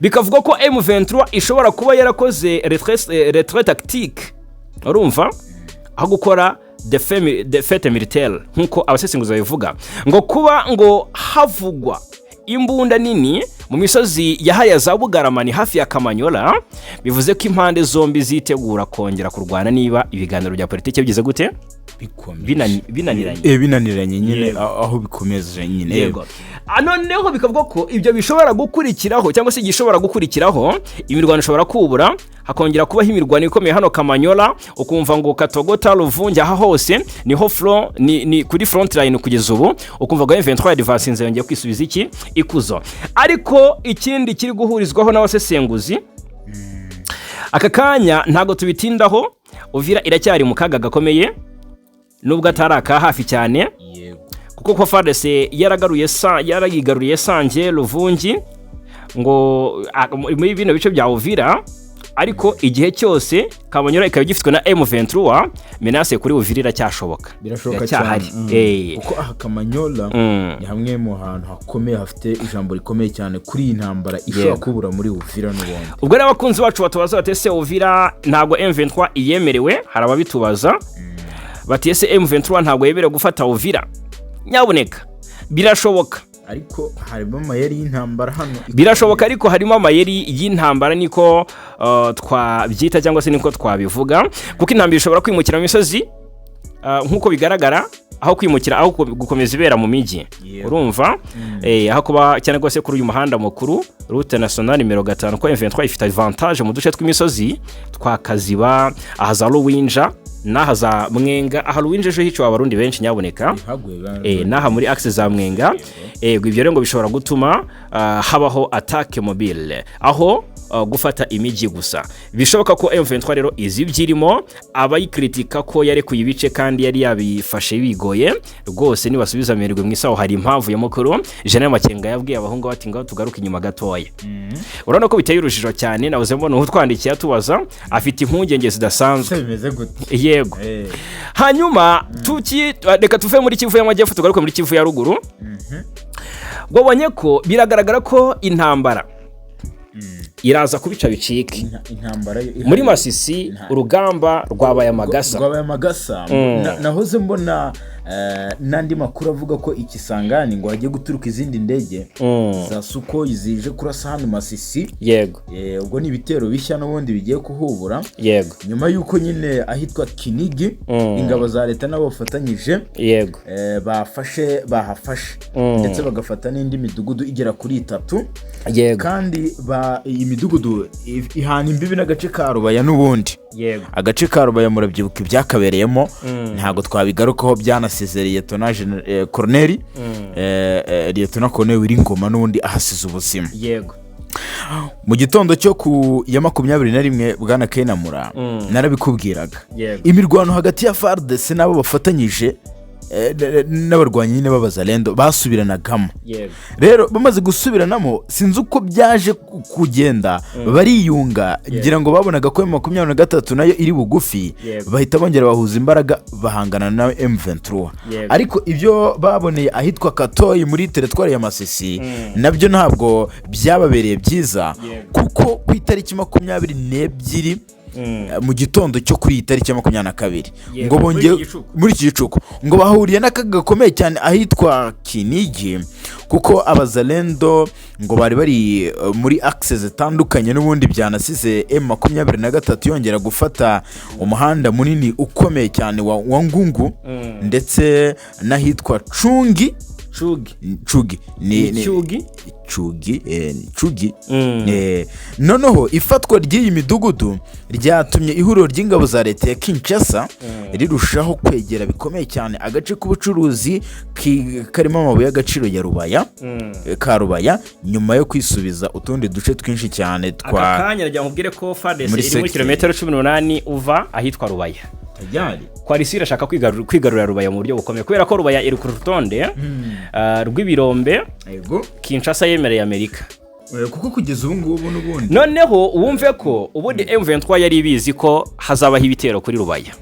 Bikavuga ko M23 ishobora kuba yarakoze retrait tactique, urumva, aho gukora défaite militaire nk'uko abasesenguzi babivuga. Ngo kuba ngo havugwa imbunda nini mu misozi ya hariya za Bugarama, ni hafi ya Kamanyola, bivuze ko impande zombi zitegura kongera kurwana niba ibiganiro bya politiki bigize gute? Bikomeje. Binaniranye. Binaniranye nyine. Aho bikomeje nyine. Yego. Noneho bikavuga ko ibyo bishobora gukurikiraho, cyangwa se igishobora gukurikiraho, imirwano ishobora kubura, hakongera kubaho imirwano ikomeye hano Kamanyola, ukumva ngo Katogota, Ruvungi, aha hose niho front, ni kuri front line kugeza ubu, ukumva ngo M23 advancinze, yongeye kwisubiza iki ikuzo. Ariko ikindi kiri guhurizwaho n'abasesenguzi aka kanya, ntabwo tubitindaho, Uvira iracyari mu kaga gakomeye, nubwo atari aka hafi cyane, kuko ko FARDC yaragaruye sa yarayigaruriye Sange, Ruvungi, ngo muri bino bice bya Uvira, ariko igihe cyose Kabanyura ikaba igifitwe na M23, menace kuri Uvira iracyashoboka. Birashoboka Iracyahari. cyane. Kuko aha Kamanyola ni hamwe mu hantu hakomeye, hafite ijambo rikomeye cyane kuri iyi ntambara ishobora kubura muri Uvira n'ubundi. Ubwo rero abakunzi bacu batubaza bati: "Ese Uvira ntabwo M23 iyemerewe?" Hari ababitubaza bati: "Ese M23 ntabwo yemerewe gufata Uvira?" Nyabuneka, birashoboka. Ariko harimo amayeri y'intambara hano. Birashoboka, ariko harimo amayeri y'intambara, niko twabyita cyangwa se niko twabivuga, kuko intambara ishobora kwimukira mu misozi, nk'uko bigaragara, aho kwimukira, aho gukomeza ibera mu mijyi. Urumva? Aho kuba cyane rwose kuri uyu muhanda mukuru, route nationale nimero 5, ko M23 ifite avantage mu duce tw'imisozi twa Kaziba, aha za Ruwinja n'aha za Mwenga. Aha Ruwinja ejo hiciwe Abarundi benshi, nyabuneka. Haguye N'aha muri axe za Mwenga. Ibyo rero ngo bishobora gutuma habaho attaque mobile aho gufata imijyi gusa. Bishoboka ko M23 rero izi ibyirimo. Abayikritika ko yarekuye ibice kandi yari yabifashe bigoye rwose, nibasubiza amererwe mu isaho. Hari impamvu ya mukuru General Makenga yabwiye abahungu bati: "Ngaho tugaruke inyuma gatoya." Urabona ko biteye urujijo cyane. Nabuze mbona utwandikiye atubaza, afite impungenge zidasanzwe. Se bimeze gute? Yego. Hanyuma reka tuve muri Kivu y'Amajyepfo, tugaruke muri Kivu ya Ruguru. Wabonye ko biragaragara ko intambara iraza kubica bicike. Intambara yo Muri Masisi urugamba rwabaye amagasa. Rwabaye amagasa. Nahoze mbona n'andi makuru avuga ko ikisangani ngo hagiye guturuka izindi ndege za Sukhoi zije kurasa hano Masisi. Ubwo ni ibitero bishya n'ubundi bigiye kuhubura, nyuma y'uko nyine ahitwa Kinigi ingabo za leta nabo bafatanyije bafashe, bahafashe, ndetse bagafata n'indi midugudu igera kuri itatu. Kandi iyi midugudu ihana imbibi n'agace ka Rubaya n'ubundi. Agace ka Rubaya murabyibuka ibyakabereyemo, ntabwo twabigarukaho. Byanasezereye Liyetona Koroneri, Liyetona Koroneri Wiringoma, n'ubundi ahasize ubuzima. Mu gitondo cyo ku ya 21, bwana Kenamura, narabikubwiraga, imirwano hagati ya FARDC n'abo bafatanyije, n'abarwanyi nyine b'Abazalendo basubiranagamo. Rero bamaze gusubiranamo, sinzi uko byaje kugenda, bariyunga. Ngira ngo babonaga ko M23 nayo iri bugufi, bahita bongera bahuza imbaraga, bahangana na M23. Ariko ibyo baboneye ahitwa Katoyi muri teritwari ya Masisi nabyo ntabwo byababereye byiza, kuko ku itariki 22, mu gitondo cyo kuri iyi tariki ya 22, ngo Muri bongeye iki gicuku. Muri iki gicuku ngo bahuriye n'akaga gakomeye cyane ahitwa Kinigi, kuko Abazalendo ngo bari bari muri axe zitandukanye. N'ubundi byanasize M23 yongera gufata umuhanda munini ukomeye cyane wa Ngungu ndetse n'ahitwa Cungi. Cugi. Cugi ni Cyugi. Cugi, ni Cugi. Noneho ifatwa ry'iyi midugudu ryatumye ihuriro ry'ingabo za leta ya Kinshasa rirushaho kwegera bikomeye cyane agace k'ubucuruzi karimo amabuye y'agaciro ya Rubaya, ka Rubaya, nyuma yo kwisubiza utundi duce twinshi cyane Aka twa kanya nagira ngo nkubwire ko FARDC Muri iri muri secteur. kilometero 18 uva ahitwa Rubaya. Tayari. Coalition irashaka kwigarurira Rubaya mu buryo bukomeye, kubera ko Rubaya iri ku rutonde rw'ibirombe Kinshasa yemereye Amerika. Kuko kugeza ubu ngubu n'ubundi Noneho wumve ko ubundi M23 yari ibizi ko hazabaho ibitero kuri Rubaya,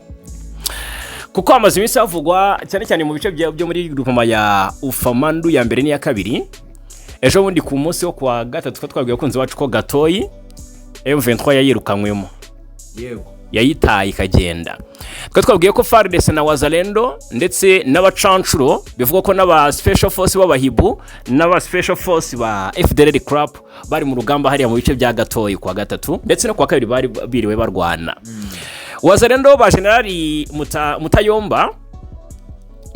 kuko hamaze iminsi havugwa cyane cyane mu bice byo muri groupement ya Ufamandu ya mbere n'iya kabiri. Ejo bundi ku munsi wo kuwa gatatu twari twabwiye abakunzi bacu ko Gatoyi M23 yayirukanywemo, yayitaye ikagenda. Twari twabwiye ko FARDC na Wazalendo ndetse n'abacanshuro, bivugwa ko n'aba Special Force b'Abahibu n'aba Special Force ba FDLR CRAP bari mu rugamba hariya mu bice bya Gatoyi kuwa gatatu, ndetse no kuwa kabiri bari biriwe barwana. Wazalendo ba Generali Mutayomba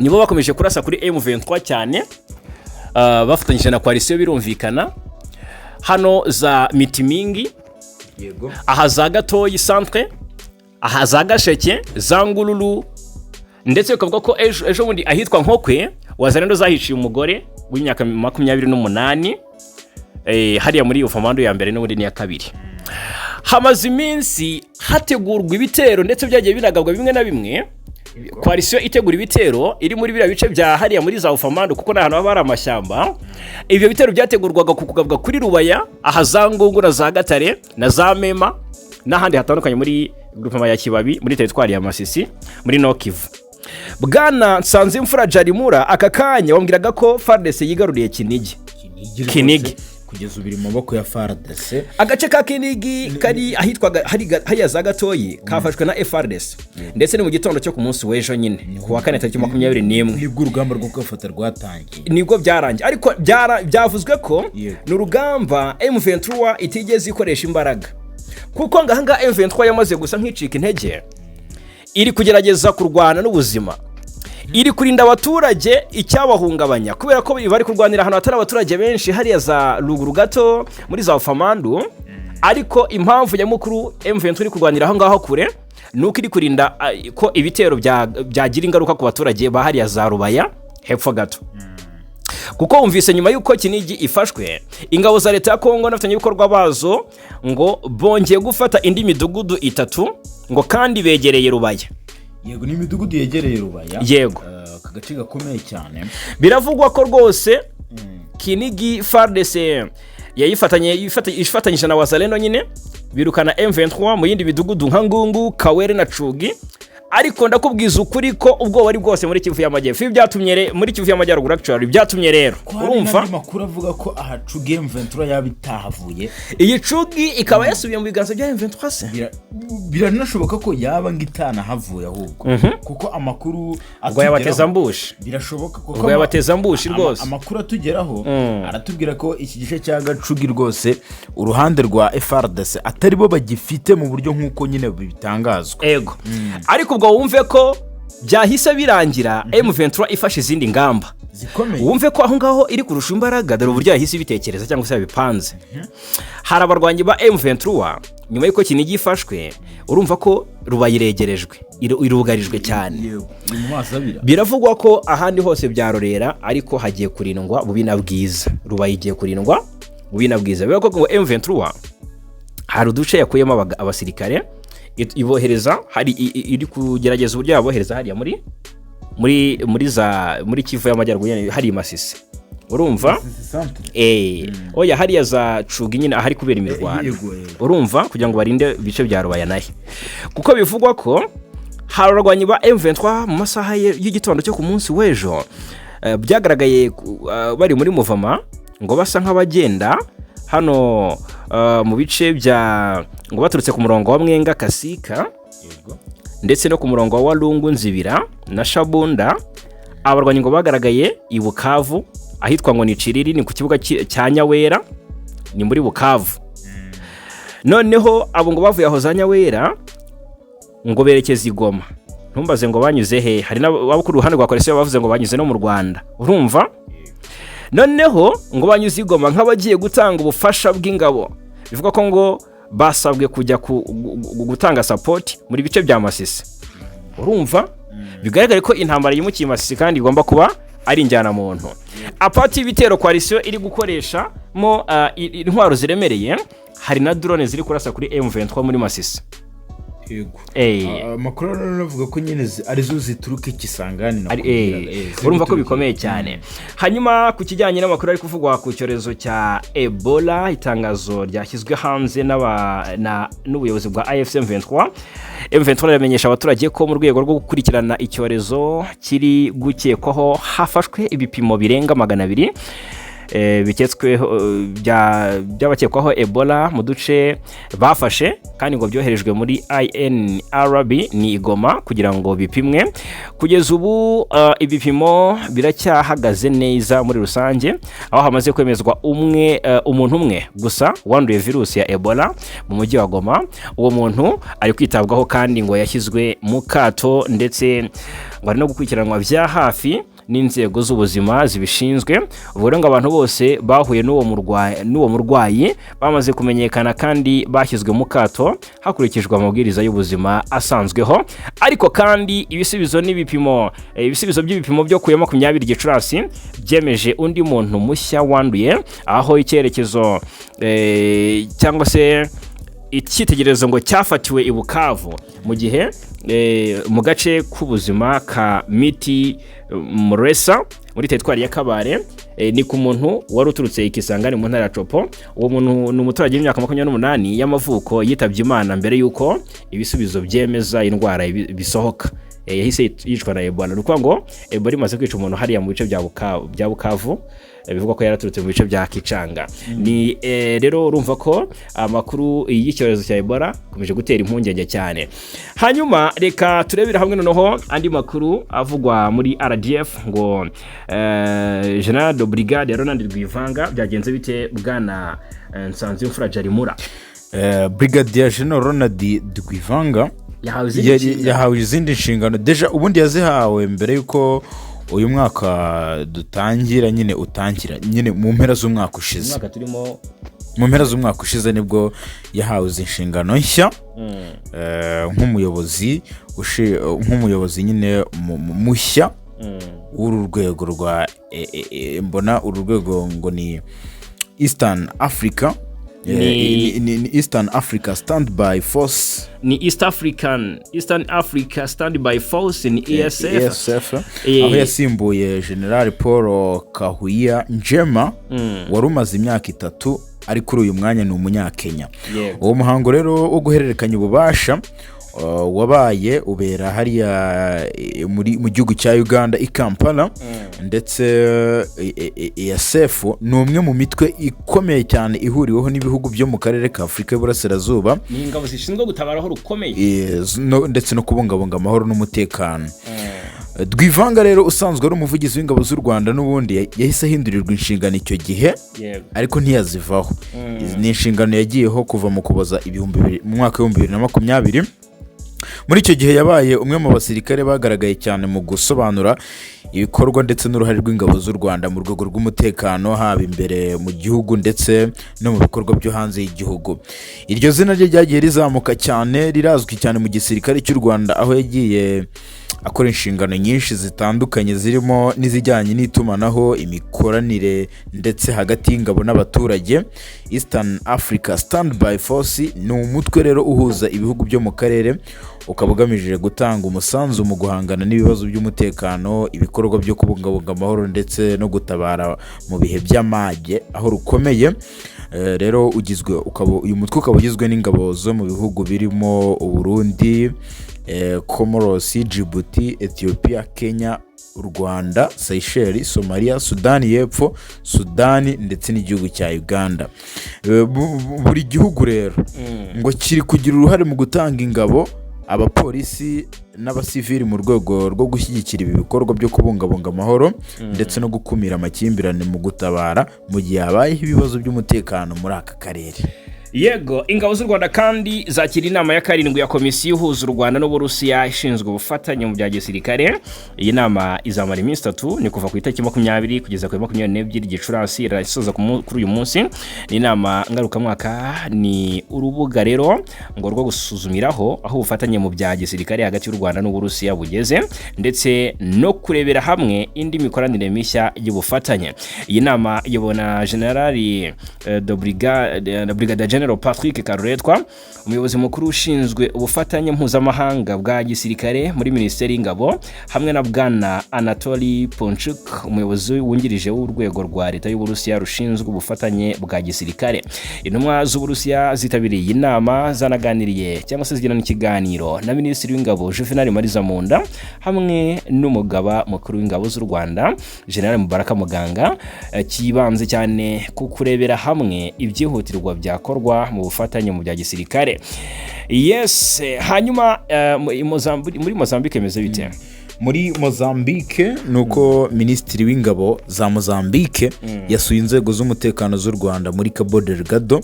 nibo bakomeje kurasa kuri M23 cyane, bafatanyije na coalition birumvikana, hano za Mitimingi, aha za Gatoyi centre, aha za Gasheke, za Ngururu, ndetse bikavuga ko ejo bundi ahitwa Nkokwe Wazalendo zahiciye umugore w'imyaka 28, hariya muri Ufamando ya mbere n'ubundi n'iya kabiri. Hamaze iminsi hategurwa ibitero, ndetse byagiye binagabwa bimwe na bimwe. Coalition itegura ibitero iri muri biriya bice bya hariya muri za Ufamando, kuko ni ahantu haba hari amashyamba. Ibyo bitero byategurwaga ku kugabwa kuri Rubaya, aha za Ngungu na za Gatare na za Mema n'ahandi hatandukanye muri groupement ya Kibabi, muri teritwari ya Masisi, muri Nord Kivu. Bwana Nsanzimfura Jarimura, aka kanya wambwiraga ko FARDC yigaruriye Kinigi. Kinigi. Kugeza ubu iri mu maboko ya FARDC. Agace ka Kinigi kari ahitwa hariya za Gatoyi kafashwe na FARDC, ndetse ni mu gitondo cyo ku munsi w'ejo nyine ku wa kane tariki 21. Nibwo urugamba rwo kwafata rwatangiye. Nibwo byarangiye, ariko byavuzwe ko ni urugamba M23 itigeze ikoresha imbaraga, kuko ngahangaha M23 yamaze gusa nk'icika intege, iri kugerageza kurwana n'ubuzima, iri kurinda abaturage icyabahungabanya, kubera ko bari kurwanira ahantu hatari abaturage benshi, hariya za ruguru gato muri za Famandu. Ariko impamvu nyamukuru M23 iri kurwanira aho ngaho kure ni uko iri kurinda ko ibitero byagira ingaruka ku baturage ba hariya za Rubaya hepfo gato, kuko wumvise nyuma y'uko Kinigi ifashwe, ingabo za leta ya Kongo n'abafatanyabikorwa bazo ngo bongeye gufata indi midugudu itatu, ngo kandi begereye Rubaya. Yego, ni imidugudu yegereye Rubaya. Aka gace gakomeye cyane. Biravugwa ko rwose Kinigi FARDC yayifatanye ifatanyije na Wazalendo nyine, birukana M23 mu yindi midugudu nka Ngungu, Kawere na Cugi. Ariko ndakubwiza ukuri ko ubwoba ari bwose muri Kivu y'Amajyepfo. Ibi byatumye muri Kivu y'Amajyaruguru actually, byatumye rero Ko hari urumva n'andi makuru avuga ko aha Cugi M23 yaba itahavuye. Iyi Cugi ikaba yasubiye mu biganza bya M23 se? Biranashoboka ko yaba ngo itanahavuye ahubwo, kuko amakuru Ubwo yabateza mbushi. Birashoboka kuko Ubwo yabateza mbushi rwose. Amakuru atugeraho aratubwira ko iki gice cya Gacugi rwose uruhande rwa FARDC atari bo bagifite mu buryo nk'uko nyine bitangazwa. Ego, ariko ubwo wumve ko byahise birangira M23 ifashe izindi ngamba zikomeye. Wumve ko aho ngaho iri kurusha imbaraga. Dore uburyo yahise ibitekereza cyangwa se yabipanze. Hari abarwanyi ba M23, nyuma y'uko Kinigi ifashwe, Urumva ko Rubaya iregerejwe, irugarijwe cyane. Yego, ni mu mazi abira. Biravugwa ko ahandi hose byarorera, ariko hagiye kurindwa Bubi na Bwiza. Rubaya igiye kurindwa Bubi na Bwiza. Bivuga ko ngo M23 hari uduce yakuyemo abasirikare, ibohereza hari iri kugerageza uburyo yabohereza hariya muri za muri Kivu y'Amajyaruguru nyine, hari i Masisi, urumva? Oya, hariya za Cuga nyine, ahari kubera imirwano. Yego, yego. Urumva, kugira ngo barinde ibice bya Rubaya nayo, kuko bivugwa ko hari abarwanyi ba M23 mu masaha y'igitondo cyo ku munsi w'ejo, byagaragaye bari muri muvama, ngo basa nk'abagenda hano mu bice bya, ngo baturutse ku murongo wa Mwenga Kasika ndetse no ku murongo wa Walungu, Nzibira na Shabunda. Abarwanyi ngo bagaragaye i Bukavu ahitwa ngo ni Ciriri, ni ku kibuga cya Nyawera, ni muri Bukavu. Noneho abo ngo bavuye aho za Nyawera ngo berekeza i Goma. Ntumbaze ngo banyuze he. Hari n'abo ku ruhande rwa coalition bavuze ngo banyuze no mu Rwanda, urumva? Noneho ngo banyuze i Goma nk'abagiye gutanga ubufasha bw'ingabo. Bivuga ko ngo basabwe kujya gutanga support muri bice bya Masisi. Urumva, bigaragare ko intambara yimukiye i Masisi kandi igomba kuba ari injyanamuntu. Apart y'ibitero coalition iri gukoresha mo intwaro ziremereye, hari na drone ziri kurasa kuri M23 muri Masisi. Amakuru rero avuga ko nyine arizo zituruka i Kisangani. Ari, urumva ko bikomeye cyane. Hanyuma ku kijyanye n'amakuru ari kuvugwa ku cyorezo cya Ebola, itangazo ryashyizwe hanze n'ubuyobozi bwa AFC M23. M23 iramenyesha abaturage ko mu rwego rwo gukurikirana icyorezo kiri gukekwaho, hafashwe ibipimo birenga 200 biketsweho by'abakekwaho Ebola mu duce bafashe, kandi ngo byoherejwe muri INRB ni i Goma kugira ngo bipimwe. Kugeza ubu ibipimo biracyahagaze neza muri rusange, aho hamaze kwemezwa umwe, umuntu umwe gusa wanduye virusi ya Ebola mu mujyi wa Goma. Uwo muntu ari kwitabwaho kandi ngo yashyizwe mu kato, ndetse ngo ari no gukurikiranwa bya hafi n'inzego z'ubuzima zibishinzwe. Ubwo rero ngo abantu bose bahuye n'uwo murwayi bamaze kumenyekana kandi bashyizwe mu kato hakurikijwe amabwiriza y'ubuzima asanzweho. Ariko kandi ibisubizo n'ibipimo, ibisubizo by'ibipimo byo ku ya 20 Gicurasi byemeje undi muntu mushya wanduye, aho icyerekezo cyangwa se icyitegererezo ngo cyafatiwe i Bukavu, mu gihe mu gace k'ubuzima ka Miti Muresa muri teritwari ya Kabare, ni ku muntu wari uturutse i Kisangani mu ntara ya Tshopo. Uwo muntu ni umuturage w'imyaka 28 y'amavuko, yitabye Imana mbere y'uko ibisubizo byemeza indwara bisohoka. Yahise yicwa na Ebola. Ni ukuvuga ngo Ebola imaze kwica umuntu hariya mu bice bya Bukavu, bivugwa ko yaraturutse mu bice bya Kicanga. Ni rero urumva ko amakuru y'icyorezo cya Ebola akomeje gutera impungenge cyane. Hanyuma reka turebere hamwe noneho andi makuru avugwa muri RDF, ngo General de Brigade Ronald Rwivanga, byagenze bite, bwana Nsanzimfura Jarimura? Brigadier General Ronald Rwivanga yahawe izindi nshingano. Yahawe izindi nshingano. Déjà ubundi yazihawe mbere y'uko uyu mwaka dutangira nyine, utangira nyine mu mpera z'umwaka ushize. Umwaka turimo. Mu mpera z'umwaka ushize nibwo yahawe izi nshingano nshya nk'umuyobozi nyine mushya w'uru rwego rwa mbona uru rwego ngo ni Eastern Africa. Ni Eastern Africa Standby Force. Ni East African, Eastern Africa Standby Force, ni ESF. ESF. Aho yasimbuye General Paul Kahuya Njema wari umaze imyaka 3 ari kuri uyu mwanya, ni Umunyakenya. Uwo muhango rero wo guhererekanya ububasha wabaye ubera hariya mu gihugu cya Uganda i Kampala. Ndetse ESF ni umwe mu mitwe ikomeye cyane ihuriweho n'ibihugu byo mu karere ka Afurika y'Uburasirazuba. Ni ingabo zishinzwe gutabara aho rukomeye. Ndetse no kubungabunga amahoro n'umutekano. Rwivanga rero usanzwe ari umuvugizi w'ingabo z'u Rwanda n'ubundi yahise ahindurirwa inshingano icyo gihe, ariko ntiyazivaho. Izi ni inshingano yagiyeho kuva mu Kuboza 2000, mu mwaka wa 2020. Muri icyo gihe yabaye umwe mu basirikare bagaragaye cyane mu gusobanura ibikorwa ndetse n'uruhare rw'ingabo z'u Rwanda mu rwego rw'umutekano, haba imbere mu gihugu ndetse no mu bikorwa byo hanze y'igihugu. Iryo zina rye ryagiye rizamuka cyane, rirazwi cyane mu gisirikare cy'u Rwanda, aho yagiye akora inshingano nyinshi zitandukanye, zirimo n'izijyanye n'itumanaho, imikoranire ndetse hagati y'ingabo n'abaturage. Eastern Africa Standby Force ni umutwe rero uhuza ibihugu byo mu karere, ukaba ugamije gutanga umusanzu mu guhangana n'ibibazo by'umutekano, ibikorwa byo kubungabunga amahoro ndetse no gutabara mu bihe by'amage aho rukomeye. Rero ugizwe ukaba uyu mutwe ukaba ugizwe n'ingabo zo mu bihugu birimo Uburundi, Comoros, Djibouti, Ethiopia, Kenya, u Rwanda, Seychelles, Somalia, Sudani y'Epfo, Sudani ndetse n'igihugu cya Uganda. Buri gihugu rero ngo kiri kugira uruhare mu gutanga ingabo, abapolisi n'abasivili mu rwego rwo gushyigikira ibi bikorwa byo kubungabunga amahoro ndetse no gukumira amakimbirane mu gutabara mu gihe habayeho ibibazo by'umutekano muri aka karere. Yego, ingabo z'u Rwanda kandi zakira inama ya karindwi ya komisiyo ihuza u Rwanda n'Uburusiya ishinzwe ubufatanye mu bya gisirikare. Iyi nama izamara iminsi 3, ni kuva ku itariki 20 kugeza ku 22 Gicurasi, irasoza kuri uyu munsi. Ni inama ngarukamwaka, ni urubuga rero ngo rwo gusuzumiraho aho ubufatanye mu bya gisirikare hagati y'u Rwanda n'Uburusiya bugeze, ndetse no kurebera hamwe indi mikoranire mishya y'ubufatanye. Iyi nama iyobowe na Generali de Brigadier General Patrick Karuretwa, umuyobozi mukuru ushinzwe ubufatanye mpuzamahanga bwa gisirikare muri Minisiteri y'Ingabo, hamwe na Bwana Anatoly Ponchuk, umuyobozi wungirije w'urwego rwa Leta y'Uburusiya rushinzwe ubufatanye bwa gisirikare. Intumwa z'Uburusiya zitabiriye iyi nama zanaganiriye cyangwa se zigirana ikiganiro na Minisitiri w'Ingabo Juvenal Marizamunda hamwe n'umugaba mukuru w'ingabo z'u Rwanda, General Mubaraka Muganga, kibanze cyane ku kurebera hamwe ibyihutirwa byakorwa mu bufatanye mu bya gisirikare. Yes, hanyuma muri Mozambique bimeze bite? Muri Mozambique ni uko Minisitiri w'Ingabo za Mozambique yasuye inzego z'umutekano z'u Rwanda muri Cabo Delgado.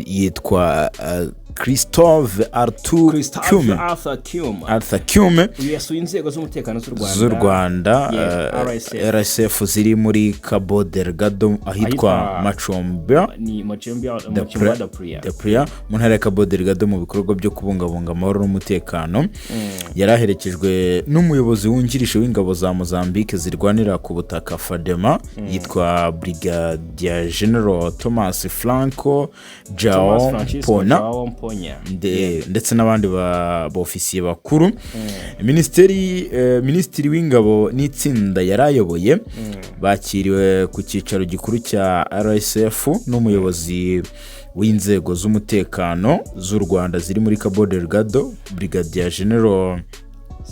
Yitwa Christophe Arthur Kume. Arthur Kume. Arthur Kume. Uyu yasuye inzego z'umutekano z'u Rwanda z'u Rwanda, RSF. RSF ziri muri Cabo Delgado ahitwa Machomba ni Machembia. da Machembia da Praia. Da Praia, mu ntara ya Cabo Delgado, mu bikorwa byo kubungabunga amahoro n'umutekano. Yari aherekejwe n'umuyobozi wungirije w'ingabo za Mozambique zirwanira ku butaka, FADEMA, yitwa Brigadier General Thomas Franco Thomas Jao Francisco Pona Joao Mponya. Ndetse n'abandi bofisiye bakuru. Minisitiri w'Ingabo n'itsinda yari ayoboye bakiriwe ku cyicaro gikuru cya RSF n'umuyobozi w'inzego z'umutekano z'u Rwanda ziri muri Cabo Delgado, Brigadier General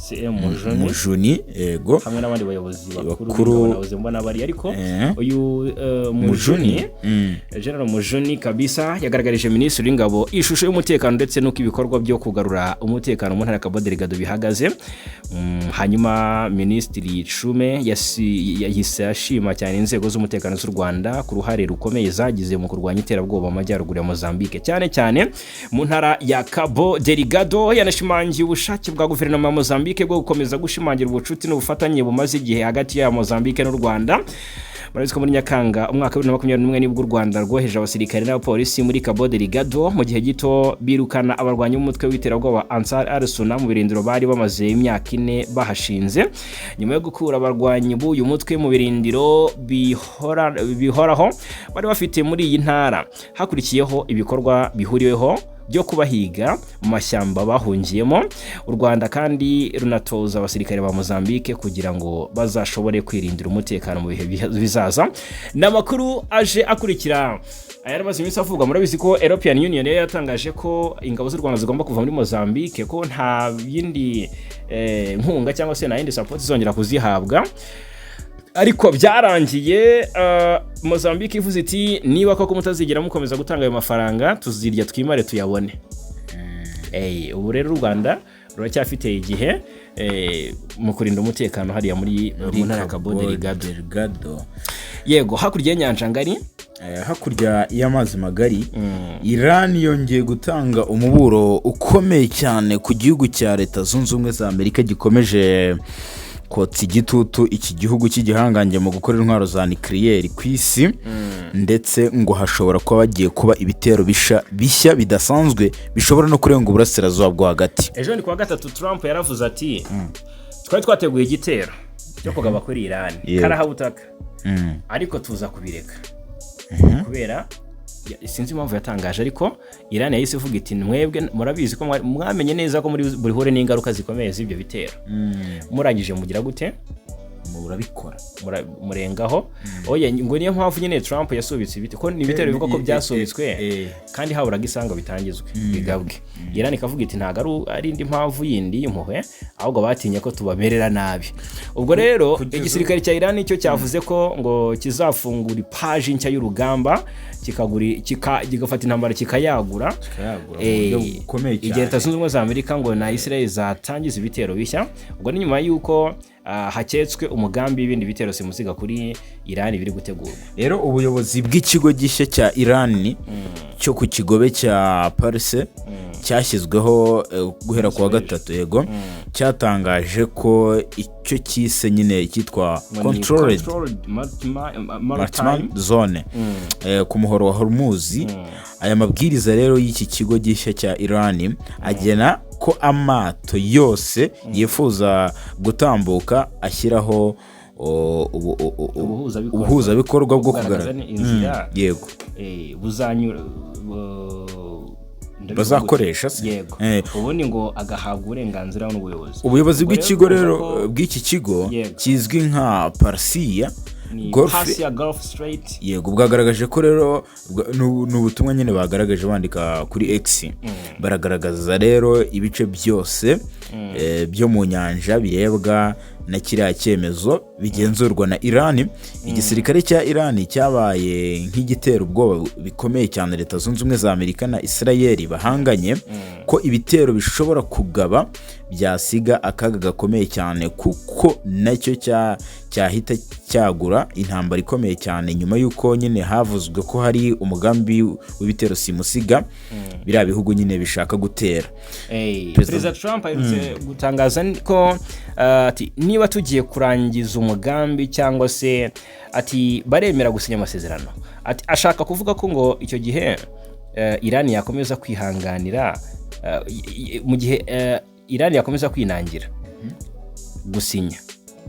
CM Mujuni. Mujuni, yego. Hamwe n'abandi bayobozi bakuru Bakuru. b'ingabo nahoze mbona bari, ariko uyu Mujuni, General Mujuni kabisa, yagaragarije Minisitiri w'Ingabo ishusho y'umutekano ndetse n'uko ibikorwa byo kugarura umutekano mu ntara ya Cabo Delgado bihagaze. Hanyuma Minisitiri Chume yahise ashima cyane inzego z'umutekano z'u Rwanda ku ruhare rukomeye zagize mu kurwanya iterabwoba mu majyaruguru ya Mozambique, cyane cyane mu ntara ya Cabo Delgado. Yanashimangiye ubushake bwa guverinoma ya Mozambique bwo gukomeza gushimangira ubucuti n'ubufatanye bumaze igihe hagati ya Mozambique n'u Rwanda. Murabizi ko muri Nyakanga umwaka wa 2021 nibwo u Rwanda rwoheje abasirikare n'abapolisi muri Cabo Delgado, mu gihe gito birukana abarwanyi b'umutwe w'iterabwoba Ansar al-Sunna mu birindiro bari bamaze imyaka 4 bahashinze. Nyuma yo gukura abarwanyi b'uyu mutwe mu birindiro bihoraho bari bafite muri iyi ntara, hakurikiyeho ibikorwa bihuriweho byo kubahiga mu mashyamba bahungiyemo. U Rwanda kandi runatoza abasirikare ba Mozambique kugira ngo bazashobore kwirindira umutekano mu bihe bizaza. Ni amakuru aje akurikira aya amaze iminsi avugwa. Murabizi ko European Union yari yatangaje ko ingabo z'u Rwanda zigomba kuva muri Mozambique, ko nta yindi nkunga cyangwa se nta yindi support izongera kuzihabwa, ariko byarangiye Mozambique ivuze iti: "Niba koko mutazigera mukomeza gutanga ayo mafaranga, tuzirya twimare tuyabone." Ubu rero u Rwanda ruracyafite igihe mu kurinda umutekano hariya mu ntara ya Cabo Delgado. Delgado. Yego, hakurya y'inyanja ngari. Hakurya y'amazi magari, Iran yongeye gutanga umuburo ukomeye cyane ku gihugu cya Leta Zunze Ubumwe za Amerika, gikomeje kotsa igitutu iki gihugu cy'igihangange mu gukora intwaro za nucléaire ku isi, ndetse ngo hashobora kuba hagiye kuba ibitero bishya bidasanzwe bishobora no kurenga Uburasirazuba bwo Hagati. Ejo ni kuwa gatatu, Trump yaravuze ati: "Twari twateguye igitero cyo kugaba kuri Iran karahabutaka, ariko tuza kubireka kubera sinzi impamvu yatangaje." Ariko Iran yahise ivuga iti: "Mwebwe murabizi ko mwamenye neza ko muri burihure n'ingaruka zikomeye z'ibyo bitero, murangije mugira gute?" Murabikora. Murengaho. Oya, ngo niyo mpamvu nyine Trump yasubitse ibiti, ko ni ibitero bivuga ko byasubitswe kandi haburaga isanga bitangizwe, bigabwe. Iran ikavuga iti: "Ntabwo ari indi mpamvu yindi y'impuhwe, ahubwo batinye ko tubamerera nabi." Ubwo rero igisirikare cya Iran cyo cyavuze ko ngo kizafungura ipaji nshya y'urugamba, kigafata intambara kikayagura. Kikayagura mu buryo bukomeye Igihe cyane. Leta Zunze Ubumwe za Amerika ngo na Israel zatangiza ibitero bishya, ubwo ni nyuma y'uko haketswe umugambi w'ibindi bitero simusiga kuri Iran biri gutegurwa. Rero ubuyobozi bw'ikigo gishya cya Iran cyo ku kigobe cya Parise cyashyizweho guhera ku wa gatatu, yego, cyatangaje ko icyo cyise nyine cyitwa Ngo ni controlled controlled maritime maritime zone ku muhoro wa Hormuz. Aya mabwiriza rero y'iki kigo gishya cya Iran agena ko amato yose yifuza gutambuka ashyiraho Ubuhuzabikorwa. ubuhuzabikorwa bwo kugaragaza kugaragaza ni inzira yego buzanyura ndabivuga Bazakoresha gute? se? Yego. Ubundi ngo agahabwa uburenganzira n'ubuyobozi. Ubuyobozi Ubwo bw'ikigo rero rero urumva ko bw'iki kigo kizwi nka Parsiya ni Gulf Persia Gulf Strait. Yego, bwagaragaje ko rero ni ubutumwa nyine bagaragaje bandika kuri X, baragaragaza rero ibice byose byo mu nyanja birebwa na kiriya cyemezo bigenzurwa na Iran. Igisirikare cya Iran cyabaye nk'igitera ubwoba bikomeye cyane Leta Zunze Ubumwe za Amerika na Israel bahanganye, ko ibitero bishobora kugaba byasiga akaga gakomeye cyane, kuko nacyo cyahita cyagura intambara ikomeye cyane, nyuma y'uko nyine havuzwe ko hari umugambi w'ibitero simusiga biriya bihugu nyine bishaka gutera. Perezida Trump aherutse gutangaza ko ati niba tugiye kurangiza umugambi, cyangwa se ati baremera gusinya amasezerano, ati ashaka kuvuga ko ngo icyo gihe Iran yakomeza kwihanganira, mu gihe Iran yakomeza kwinangira gusinya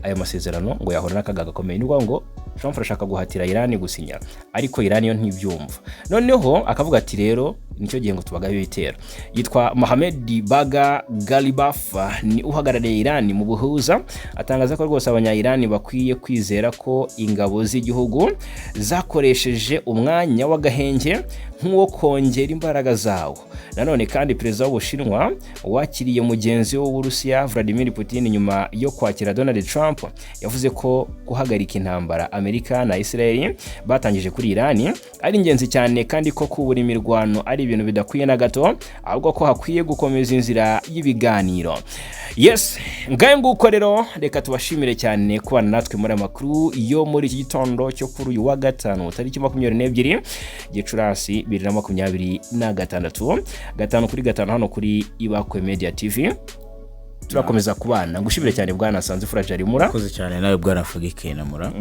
ayo masezerano, ngo yahura n'akaga gakomeye. Ni ukuvuga ngo Trump arashaka guhatira Iran gusinya, ariko Iran yo ntibyumva. Noneho akavuga ati rero nicyo gihe ngo tubagabe ibitero. Yitwa Mohamed Baga Galibaf, ni uhagarariye Iran mu buhuza, atangaza ko rwose abanya-Iran bakwiye kwizera ko ingabo z'igihugu zakoresheje umwanya w'agahenge nk'uwo kongera imbaraga zawo. Nanone kandi perezida w'Ubushinwa wakiriye mugenzi we w'Uburusiya Vladimir Putin nyuma yo kwakira Donald Trump, yavuze ko guhagarika intambara Amerika na Israel batangije kuri Iran ari ingenzi cyane, kandi ko kubura imirwano ari ibintu bidakwiye na gato, ahubwo ko hakwiye gukomeza inzira y'ibiganiro. Yes, ngayo nguko rero, reka tubashimire cyane kubana natwe muri amakuru yo muri iki gitondo cyo kuri uyu wa gatanu, tariki 22 Gicurasi 2026, gatanu kuri gatanu hano kuri Ibakwe Media TV. Turakomeza kubana. Ngushimire cyane, bwana Sanze Furaje Arimura. Urakoze cyane nawe, bwana Fagike Namura.